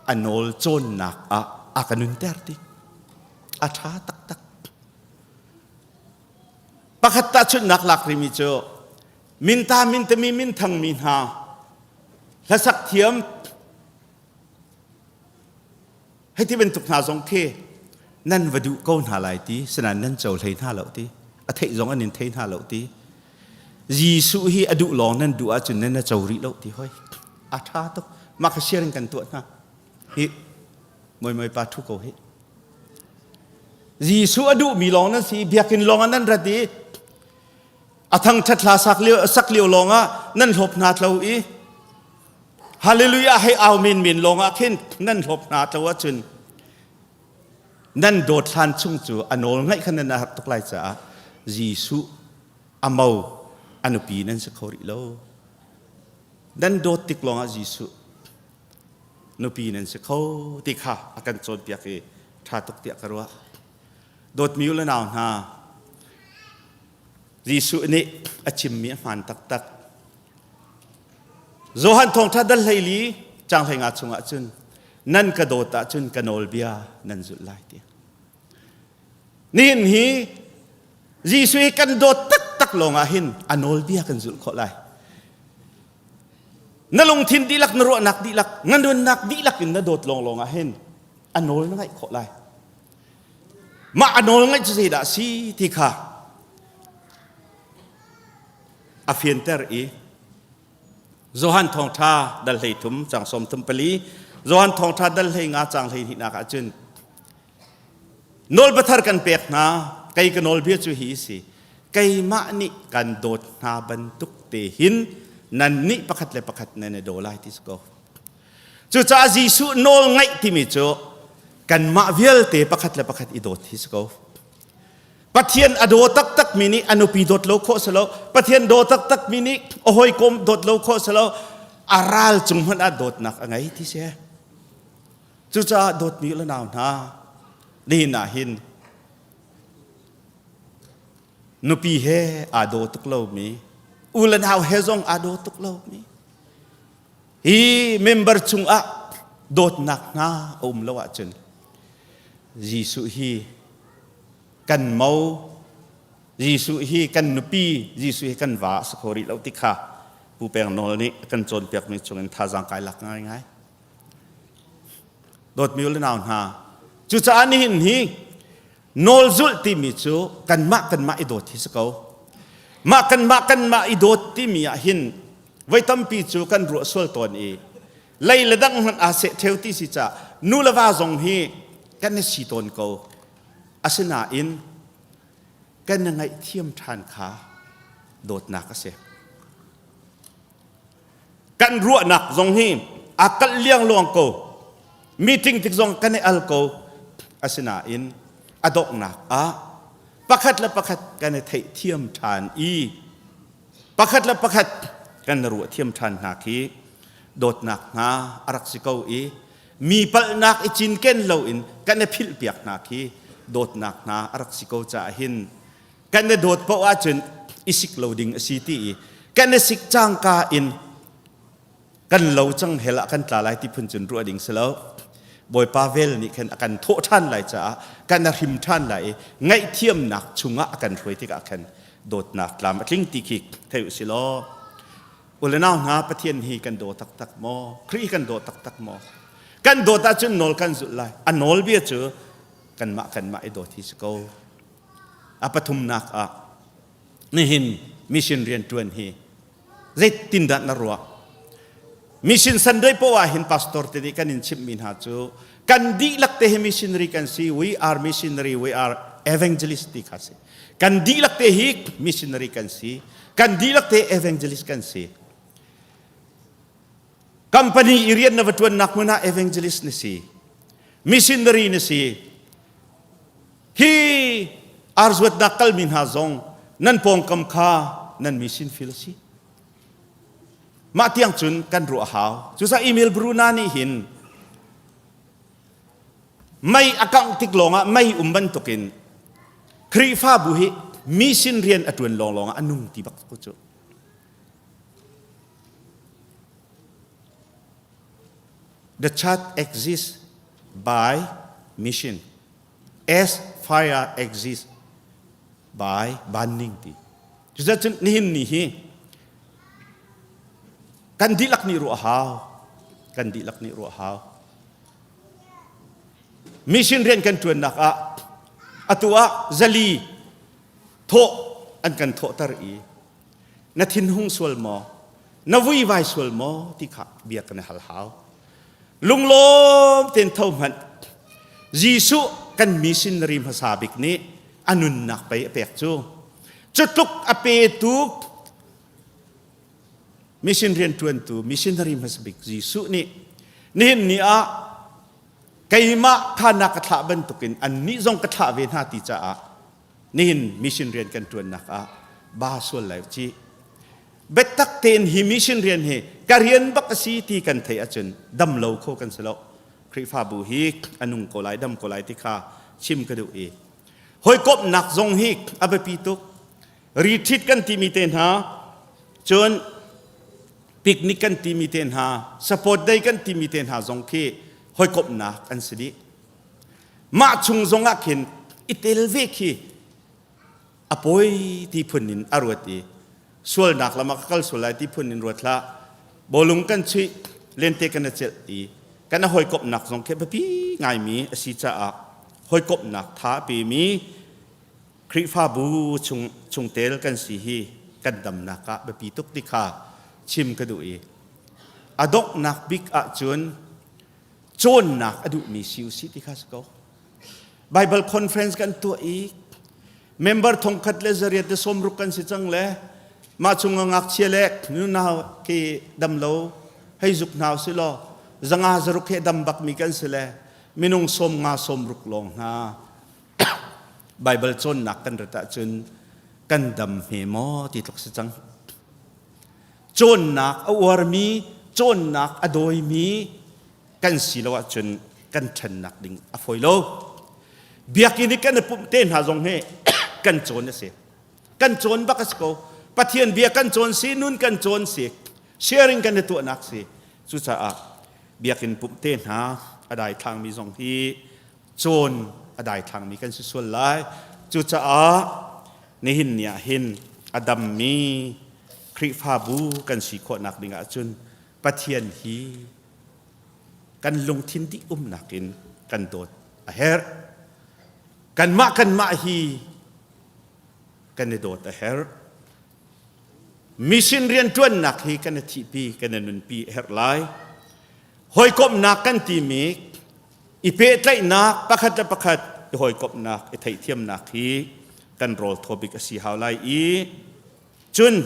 S12: a nawl cawnnak ah a ka nunter ti a ṭha taktak pakhat tahchunhnak lak rimi cu minta mintami minthangmi hna hlasak thiam Hei ti bantuk hna zong khi nan va duh ko hna lai ti sinain nan co hlei hna lo ti a theih zong an in thei hna lo ti Jesuh hi a duh lawng nan duh ahcun nan na co rih lo ti hoi a ṭha tuk mah kha sharing kan tuah hna hi moi moi pa thu ko hi Jesuh a duhmi lawng nan si biakinn lawng ah nan rat i a thangṭhat hla sak lio sak lio lawng ah nan hlawp hna tlo i Hallelujah hei au menmen lawng ah khin nan hlawp hna tlo ahcun nan dawt hlan chung cu a nawl ngaih khan nan har tuk lai caah Jesuh a mo a nupi nan si kho rih lo. Nan dawt tik lawng ah Jesuh nupi nan si kho ti kha a kan cawnpiak i ṭha tuk tiah ka ruah. Dawtmi u le nau hna, Jesuh nih a chimmi a hmaan taktak. Johan thawngṭha dal hleili caang hleinga chungah cun nan ka dawt ahcun ka nawlbia nan zulh lai ti. Nihin hi Jesuh hi kan dawt taktak lawngah hin a nawlbia kan zulh khawh lai. Na lungthin dihlak, na ruahnak dihlak, na nunnak dihlak in na dawt lawnglawng ah hin a nawl na ngaih khawh lai. Mah a nawl ngaih cu zeidah a si ti kha a fianter i Johan thawngṭha dal hlei thum cang sawm thum pali Johan thawngṭha dal hlei nga cang hlei hnihnak ah cun nawlbia thar kan pek hna kei ka nawlbia cu hi si keimah nih kan dawt hna bantuk te hin nan nih pakhat le pakhat nan i daw lai ti si ko cucaah Jesuh nawl ngaih timi cu kanmah vialte pakhat le pakhat i dawt hi si ko Pathian a daw taktakmi nih a nupi dawt lo khawh si lo. Pathian daw taktakmi nih a hawikom dawt lo khawh si lo. A ral cung hmanh ah dawtnak a ngei ti si. Cucaah dawtmi le nau hna, nihin ah hin nupi he aa daw tuk lomi, u le nau he zong aa daw tuk lomi, hi member chungah dawtnak hna a um lo ahcun Jesuh hi kan mo Jesuh hi kan nupi Jesuh hi kan va a si kho rih lo ti kha Pu Peng Nawl nih a kan cawnpiakmi chungin thazaang kai lak ngaingai. Dawtmi u le nau hna, cucaah nihin hi nawl zulh timi cu kanmah kanmah i dawt hi si ko. Mah kanmah kanmah i dawt timi ah hin voi tampi cu kan ruah sual tawn i lei le dang hmanh aa seh ṭheo ti si caah nu le va zong hi kan i si tawn ko. Asinain kan i ngaihthiam ṭhan kha dawtnak a si. Kan ruahnak zong hi aa kalh liangluang ko. Meeting tik zong kan i al ko. Asinain a donghnak ah pakhat le pakhat kan i theihthiam ṭhan i pakhat le pakhat kan ruah thiam ṭhan hna khi dawtnak hna a rak si ko i mi palhnak i cinken loin kan i philhpiak hna khi dawtnak hna a rak si ko caah hin kan i dawt paoh ahcun i sik lo ding a si ti i kan i sik cangka in kan lo cang hell ah kan tla lai ti phun cun ruah ding si lo. Bawipa vel nih khan a kan thawh ṭhan lai caah kan a hrim ṭhan lai i ngaihthiamnak chungah a kan hruai tikah khan dawtnak tlam a tling ti khi thei u si law u le nau hna Pathian hi kan daw taktak maw Khrih kan daw taktak maw kan dawt ahcun nawl kan zulh lai a nawlbia cu kanmah kanmah i dawt hi si ko a pathumnak ah nihin mission rian ṭuan hi zeitindah na ruah mission Sunday poah ah hin pastor te nih kan in chimhmi hna cu kan dihlak te hi missionary kan si we are missionary we are evangelist ti kha si kan dihlak te hi missionary kan si kan dihlak te evangelist kan si company i rian na va ṭuannak hmun ah evangelist na si missionary na si Hi arzuatnak kalmi hna zong nan pawngkam kha nan mission field a si. Mah tiang cun kan ruah hau. Cucaah Emil Bruna nih hin mei a kangh tik lawngah mei um bantukin Khrihfabu hi mission rian a ṭuan lawnglawng ah a nung ti bak ko cu. The church exists by mission. As fire exists by burning ti. Cucun nihin ni hi kan dihlak nih ruah hau. Kan dihlak nih ruah hau. Mission rian kan ṭuannak ah atu ah zali thawh an kan thawhter i na thinhung sual maw na vuivai sual maw ti kha bia kan i hal hau. Lunglawm tein tho hmanh. Jesuh kan missionary hmasa bik nih a nunnak pei a pek cu. Cutluk a petu mission rianṭuantu missionary hmasa bik Jesuh nih nihin ni ah keimah kha na ka thlah bantukin annih zong ka thlah ve hna ti caah nihin mission rian kan ṭuannak ah ba sual lai ci. Biatak tein hi mission rian hi ka rian bak a si ti kan theih ahcun dam lo kho kan si lo. Khrihfabu hi a nung ko lai, dam ko lai ti kha chim ka duh i hawikomhnak zong hi a biapi tuk. Retreat kan timi te hna, cun picnic kan timi te hna, support day kan timi te hna zong khi hawikomhnak an si dih. Mah chung zong ah khin i tel ve khi a pawi ti phun in a ruat i sualnak lam ah ka kal sual lai ti phun in ruat hlah bawlung kan chuih lente kan i celh i kan a hawikomhnak zong khi biapi ngaimi a si caah hawikomhnak tha a pemi Khrihfabu chung chungtel kan si hi kan damnak ah biapi tuk ti kha chim ka duh i a donghnak bik ahcun cawnnak a duhmi si u sih ti kha si ko. Bible conference kan tuah i member thongkhat le zariat le sawmruk kan si cang le mah chung ah ngakchia le nunau khi dam lo hei zuk hna si law zanga zaruk he dam bak mi kan si le minung sawm nga sawmruk lawng hna Bible cawnnak kan rat ahcun kan dam hme maw ti tluk si cang cawnnak a uarmi cawnnak a dawimi kan si lo ahcun kan ṭhennak ding a fawi lo. Biakinn i kan i pumh te hna zong hi kan cawn a si. Kan cawn bak a si ko. Pathian bia kan cawn si, nun kan cawn si, sharing kan i tuahnak si. Cucaah biakinn pumh te hna a daithlangmi zong hi cawn a daithlangmi kan si sual lai. Cucaah nihin ni ah hin a dammi Khrihfabu kan si khawhnak ding ahcun Pathian hi kan lungthin dih umnak in kan dawt a herh. Kanmah kanmah hi kan i dawt a herh. Mission rianṭuannak hi kan i thihpi, kan i nunpi a herh lai. Hawikomhnak kan timi i pehtlaihnak pakhat le pakhat i hawikomhnak, i theihthiamnak hi kan rawl thaw bik a si hau lai i cun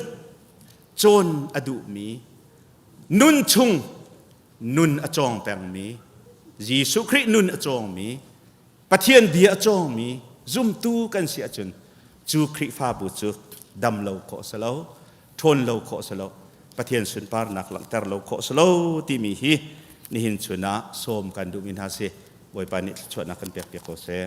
S12: cawn a duhmi nun chung nun a cawng pengmi Jesuh Khrih nun a cawngmi Pathian bia a cawngmi zumtu kan si ahcun cu Khrihfabu cu dam lo khawh si lo ṭhawn lo khawh si lo Pathian sunparnak langhter lo khawh si lo timi hi nihin chun ah sawm kan duhmi hna si Bawipa nih thluachuahnak kan pek piak ko seh.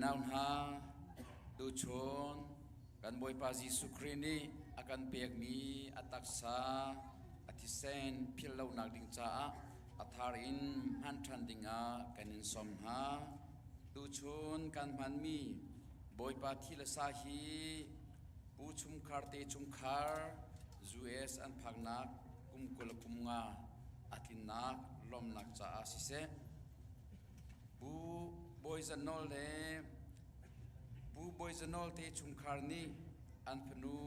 S1: nau hna, tuchun kan Bawipa Jesuh Khrih nih a kan pekmi a taksa a thisen philh lonak ding caah a thar in hman ṭhan dingah kan in sawm hna. Tuchun kan hmanmi Bawipa thi le sa hi Pu chungkhar te chungkhar US an phaknak kum 20 kum nga a tlinnak lawmnak caah siseh Pu Bawi Za Nawl le Pu Bawi Za Nawl te chungkhar nih an fanu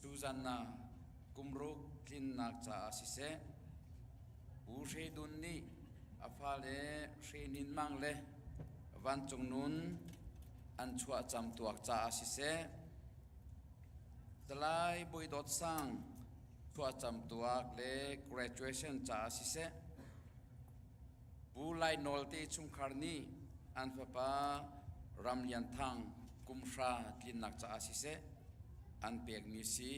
S1: Susanna kumruk tlinnak caah siseh Pu Hre Dun nih a fale Hre Nin Mang le Vancung Nun an chuah camtuak caah siseh Salai Bawi Dawt Sang chuah camtuak le graduation caah siseh Pu Lai Nawl te chungkhar nih an fapa Ram Lian Thang kumhra tlinnak caah siseh an pekmi si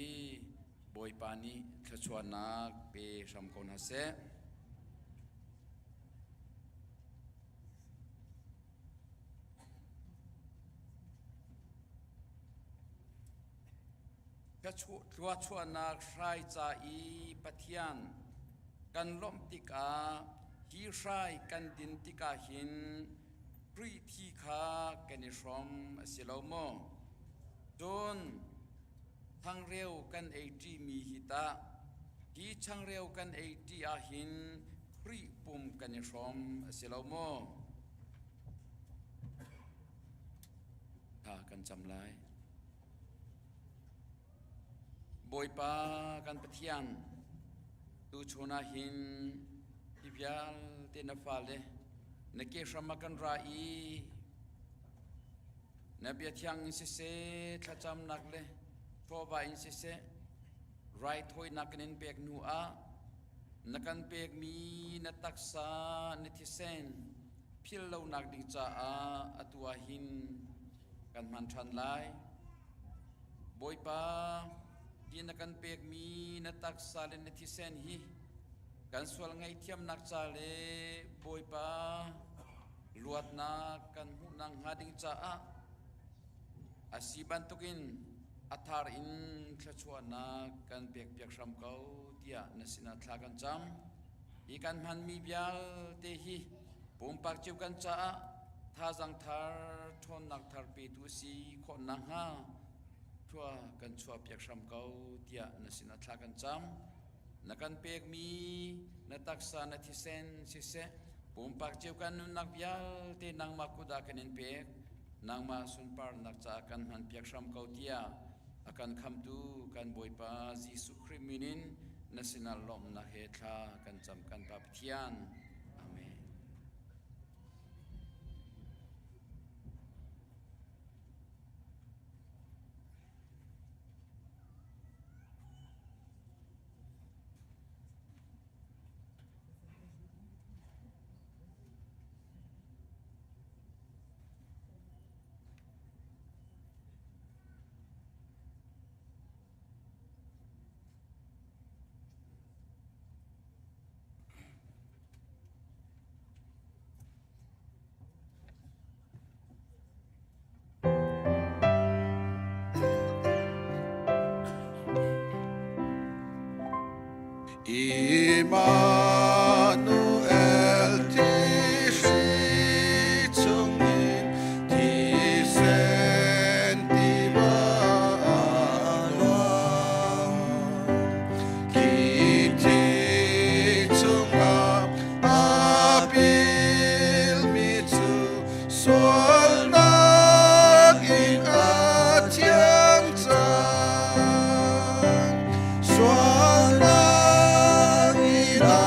S1: Bawipa nih thluachuahnak pe hram ko hna seh. Thluachuahnak hrai ca i Pathian kan lawmh tikah hi hrai kan din tikah hin Khrih thi kha kan i hrawm a si lo maw? Cun changreu kan ei ṭimi hi tah hi changreu kan ei ṭi ah hin Khrih pum kan i hrawm a si lo maw? Tha kan cam lai. Bawipa kan Pathian, tuchun ah hin hi vialte na fale na ke hram ah kan ra i na bia thiang in siseh, thlacamnak le chawva in siseh, raithawinak kan in pek hnu ah na kan pekmi na taksa na thisen philh lonak ding caah atu ah hin kan hman ṭhan lai. Bawipa, hi na kan pekmi na taksa le na thisen hi kan sual ngaihthiamnak ca le Bawipa luatnak kan hmuhnak hnga ding caah a si bantukin a thar in thluachuahnak kan pekpiak hram ko tiah na sinah thla kan cam. Hi kan hmanmi vialte hi pumpak cio kan caah thazang thar ṭhawnnak thar petu a si khawh nakhnga thlua kan chuahpiak hram ko tiah na sinah thla kan cam. Na kan pekmi na taksa na thisen siseh pumpak cio kan nunnak vialte nangmah kut ah kan in pek. Nangmah sunparnak caah kan hmanpiak hram ko tiah a kan khamtu kan Bawipa Jesuh Khrih min in na sinah lawmhnak he thla kan cam kan Pa Pathian. Amen.
S9: Immanuel ti hri chungin thisen tiva a luang. Khi thi chungah a pilmi cu sualnak in a thiang cang. Sualnak in a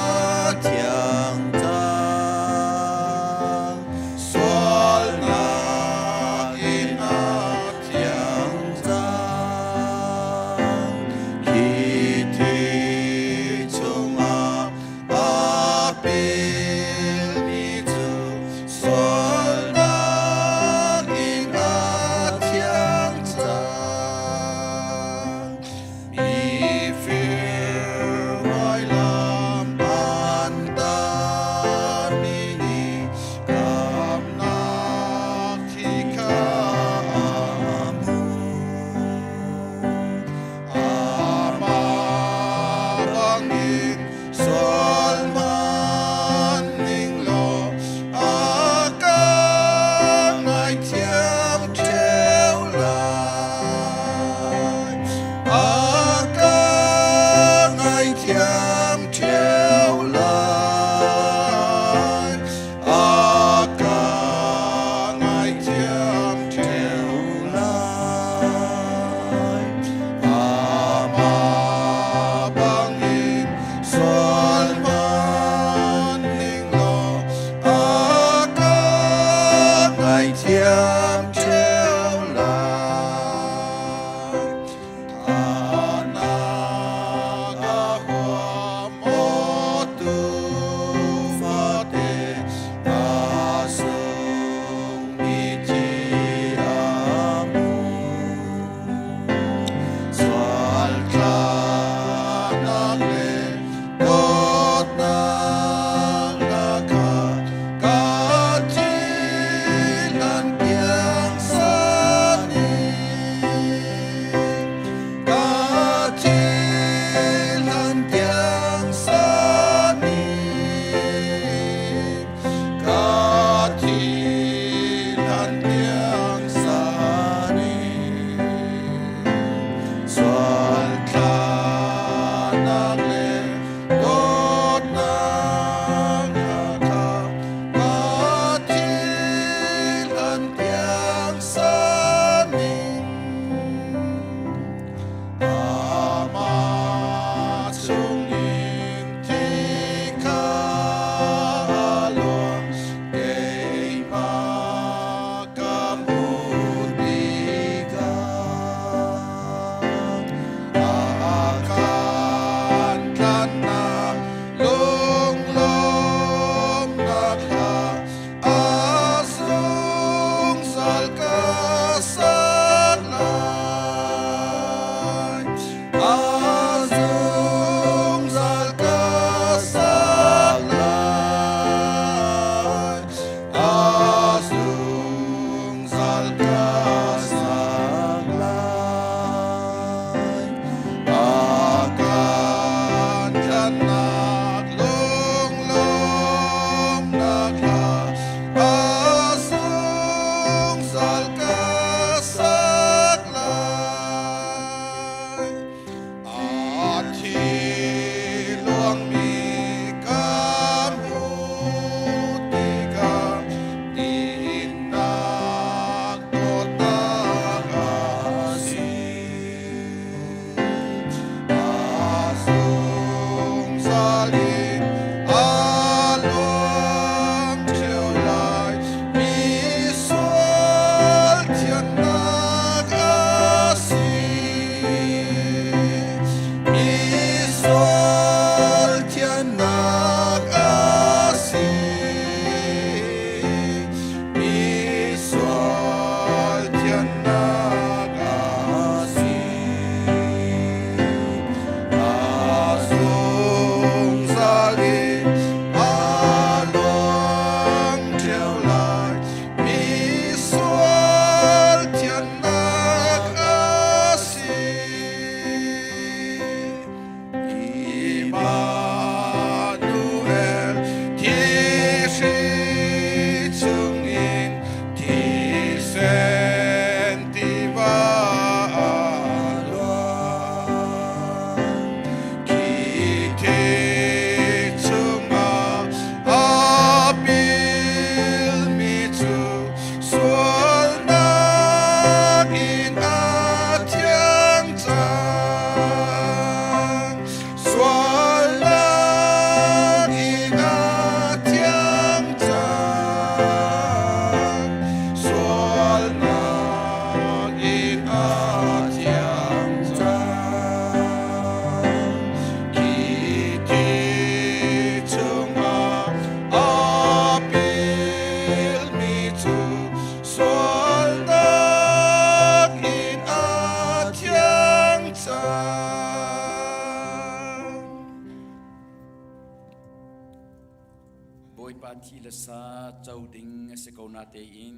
S1: co ding a si ko na tein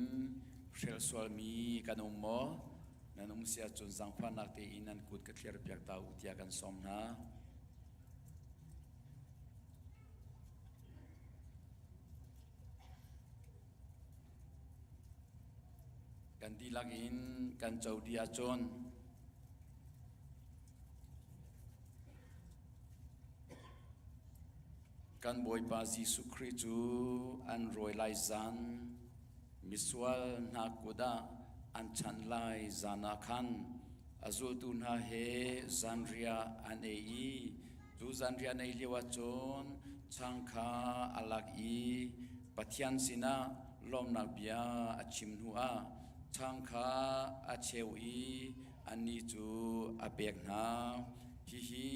S1: hrelh sualmi kan um maw? Nan um si ahcun zaangfahnak tein nan kut ka thlir piak ta u tiah kan sawm hna. Kan dihlak in kan co dih ahcun Kan Bawipa Jesuh Khrih cu an rawi lai zan, misual hna kut ah an chanh lai zan ah khan a zultu hna he zanriah an ei i cu zanriah an ei lio ah cun chang kha a lak i Pathian sinah lawmnak bia a chim hnuah chang kha a cheu i annih cu a pek hna. Hihi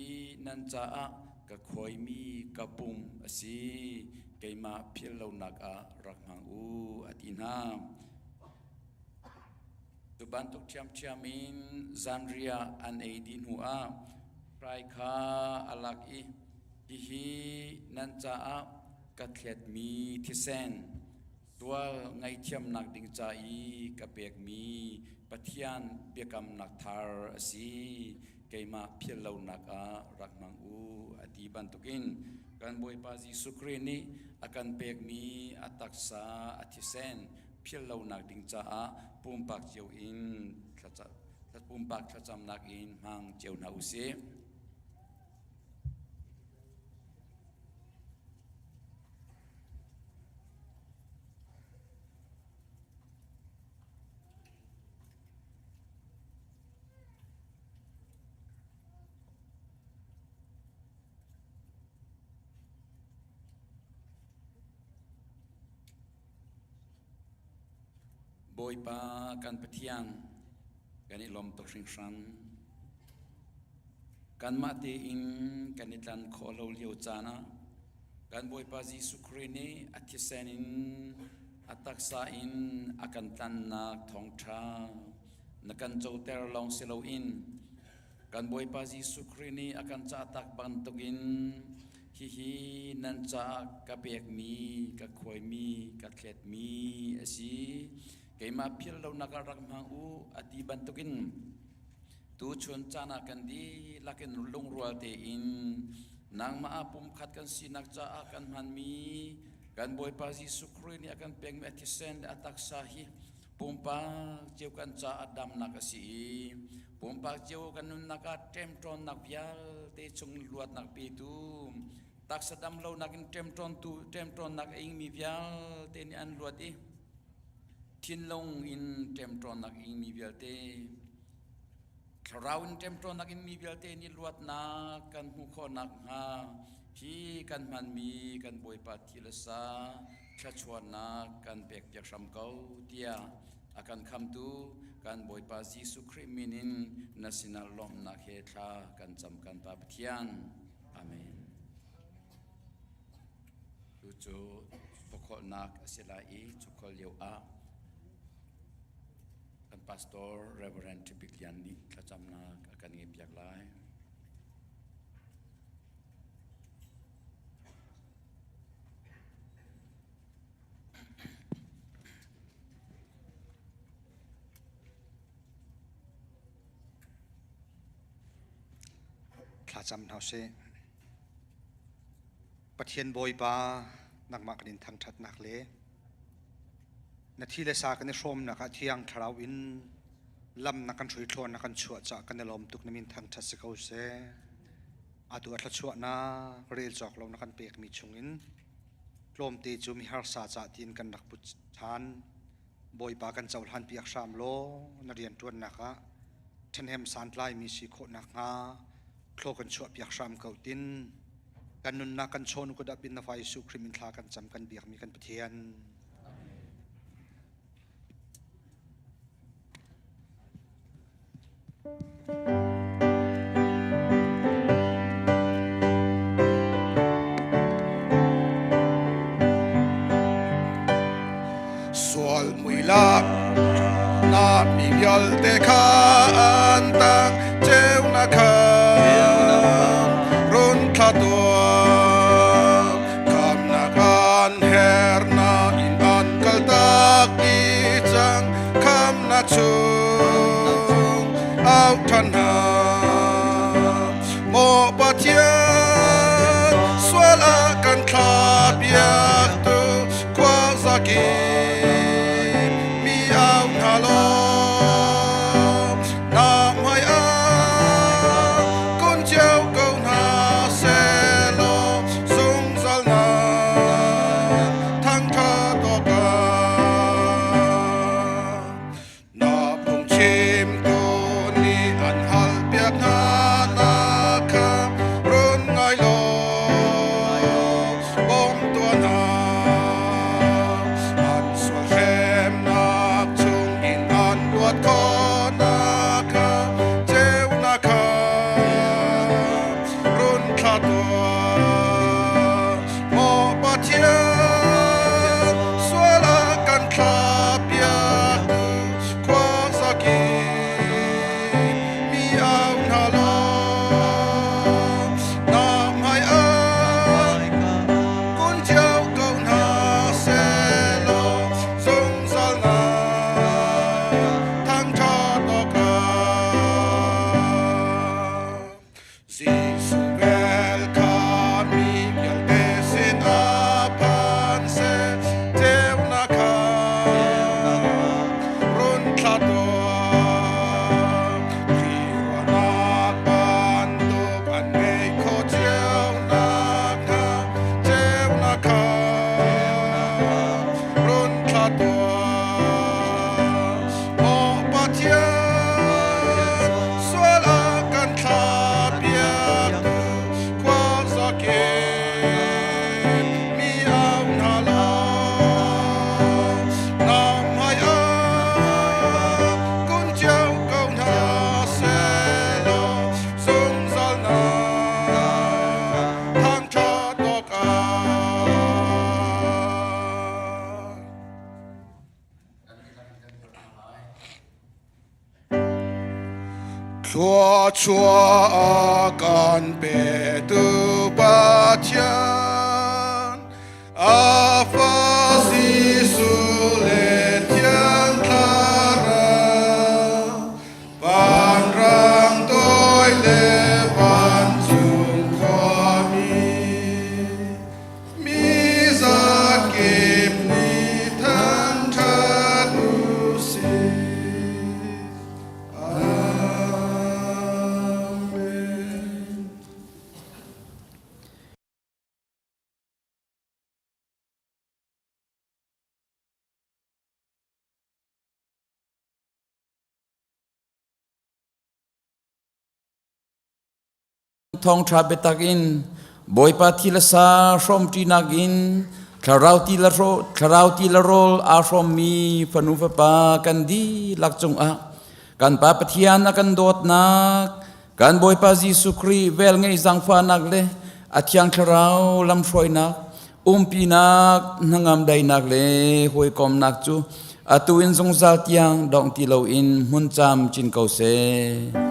S1: nan caah ka khuaimi ka pum a si, keimah philh lonak ah rak hmang u, a ti hna. Cu bantuk ṭhiamṭhiam in zanriah an ei dih hnuah hrai kha a lak i, Hihi nan caah ka thletmi thisen, Sual ngaihthiamnak ding ca i ka pekmi Pathian biakamnak thar a si. Keimah philh lonak ah rak hmang u a ti bantukin kan Bawipa Jesuh Khrih nih a kan pekmi a taksa a thisen philh lonak ding caah pumpak cio in pumpak thlacamnak in hmang cio hna u sih. Bawipa kan Pathian kan i lawm tuk hringhran. Kanmah tein kan i tlan khawh lo lio caan ah kan Bawipa Jesuh Khrih nih a thisen in a taksa in a kan tlannak thawngṭha na kan coter lawng si loin kan Bawipa Jesuh Khrih nih a kan cahtak bantukin hihi nan caah ka pekmi, ka khuaimi, ka thletmi a si. Keimah philh lonak ah rak hmang u a ti bantukin Tuchun caan ah kan dihlak in lungrual tein nangmah ah pumkhat kan sinak caah kan hmanmi kan Bawipa Jesuh Khrih nih a kan pekmi a thisen le a taksa hi pumpak cio kan caah damnak a si i pumpak cio kan nunnak ah ṭemṭawnnak vialte chung luatnak petu taksa dam lonak in ṭemṭawntu ṭemṭawnnak a ingmi vialte nih an luat i thinlung in ṭemṭawnnak ingmi vialte Thlarau in ṭemṭawnak in mi vialte nih luatnak kan hmuh khawh nakhnga hi kan hmanmi kan Bawipa thi le sa thluachuahnak kan pekpiak hram ko tiah a kan khamtu kan Bawipa Jesuh Khrih min in na sinah lawmhnak he thla kan cam kan Pa Pathian. Amen. Tu cu chawkholhnak a si lai i chawkholh lio ah Kan pastor Reverend Ṭhibik Lian nih thlacamnak a kan ngeihpiak lai.
S10: Thlacam hna usih. Pathian Bawipa nangmah kan in thangṭhatnak le Na thi le sa kan i hrawmnak ah Thiang Thlarau in lam na kan hruai na kan chuah caah kan i lawm tuk na min thangṭhat si ko seh. Atu a thluachuahnak rel cawk lo na kan pekmi chungin tlawmte cu mi harsa cah tiin kan rak put ṭhan. Bawipa kan cohlan piak hram law na rianṭuannak ah ṭhahnem santlaimi si khawh nakhnga thlaw kan chuah piak hram ko tin kan nunnak kan chawn kut ah pin na fa Jesuh Khrih min thla kan cam kan biakmi kan Pathian.
S9: Sual muilak na mi vialte kha an tang ceunak kha run thla tuah khamnak an hernak in. chung au ṭhan hna. Maw Pathian, sual a kan thlapiaktu khuazakip mi au hna law, na hmai ah kun cio ko hna sehlaw zungzal nak thangṭhat awkah na phungchimtu nih an halpiak hna nak kha run ngai law bawm tuah hna. An sual hremnak chungin an luat khawhnak kha ceunak kha run thlah tuah. Maw Pathian, sual a kan thlahpiaktu khuazakip mi au hna law, na hmai ah kun cio ko hna sehlaw zungzal nak thangṭhat awkah Jesuh vel kha mi vialte sinah phan seh, ceunak kha run thlah tuah. Khrih ruahnak bantuk an ngeih khawh cio nakhnga ceunak kha run thlah tuah. Maw Pathian, sual a kan thlahpiaktu khuazakip mi au hna law, na hmai ah kun cio ko hna sehlaw zungzal na thangṭhat awkah. Thluachuah a kan petu Pathian, a Fa Jesuh le Thiang Thlarau, vanrang toi le vancung khuami, mi zakip nih thangṭhat u sih. Amen.
S1: Thawngṭha biatak in Bawipa thi le sa hrawmṭinak in thlarau ti le thlarau ti le rawl aa hrawmmi fanu fapa kan dihlak cungah kan Pa Pathian a kan dawtnak, kan Bawipa Jesuh Khrih velngeih zaangfahnak le a Thiang Thlarau lamhruainak, umpinak, hnangam daihnak le hawikomnak cu atu in zungzal tiang dong ti loin hmun camcin ko seh.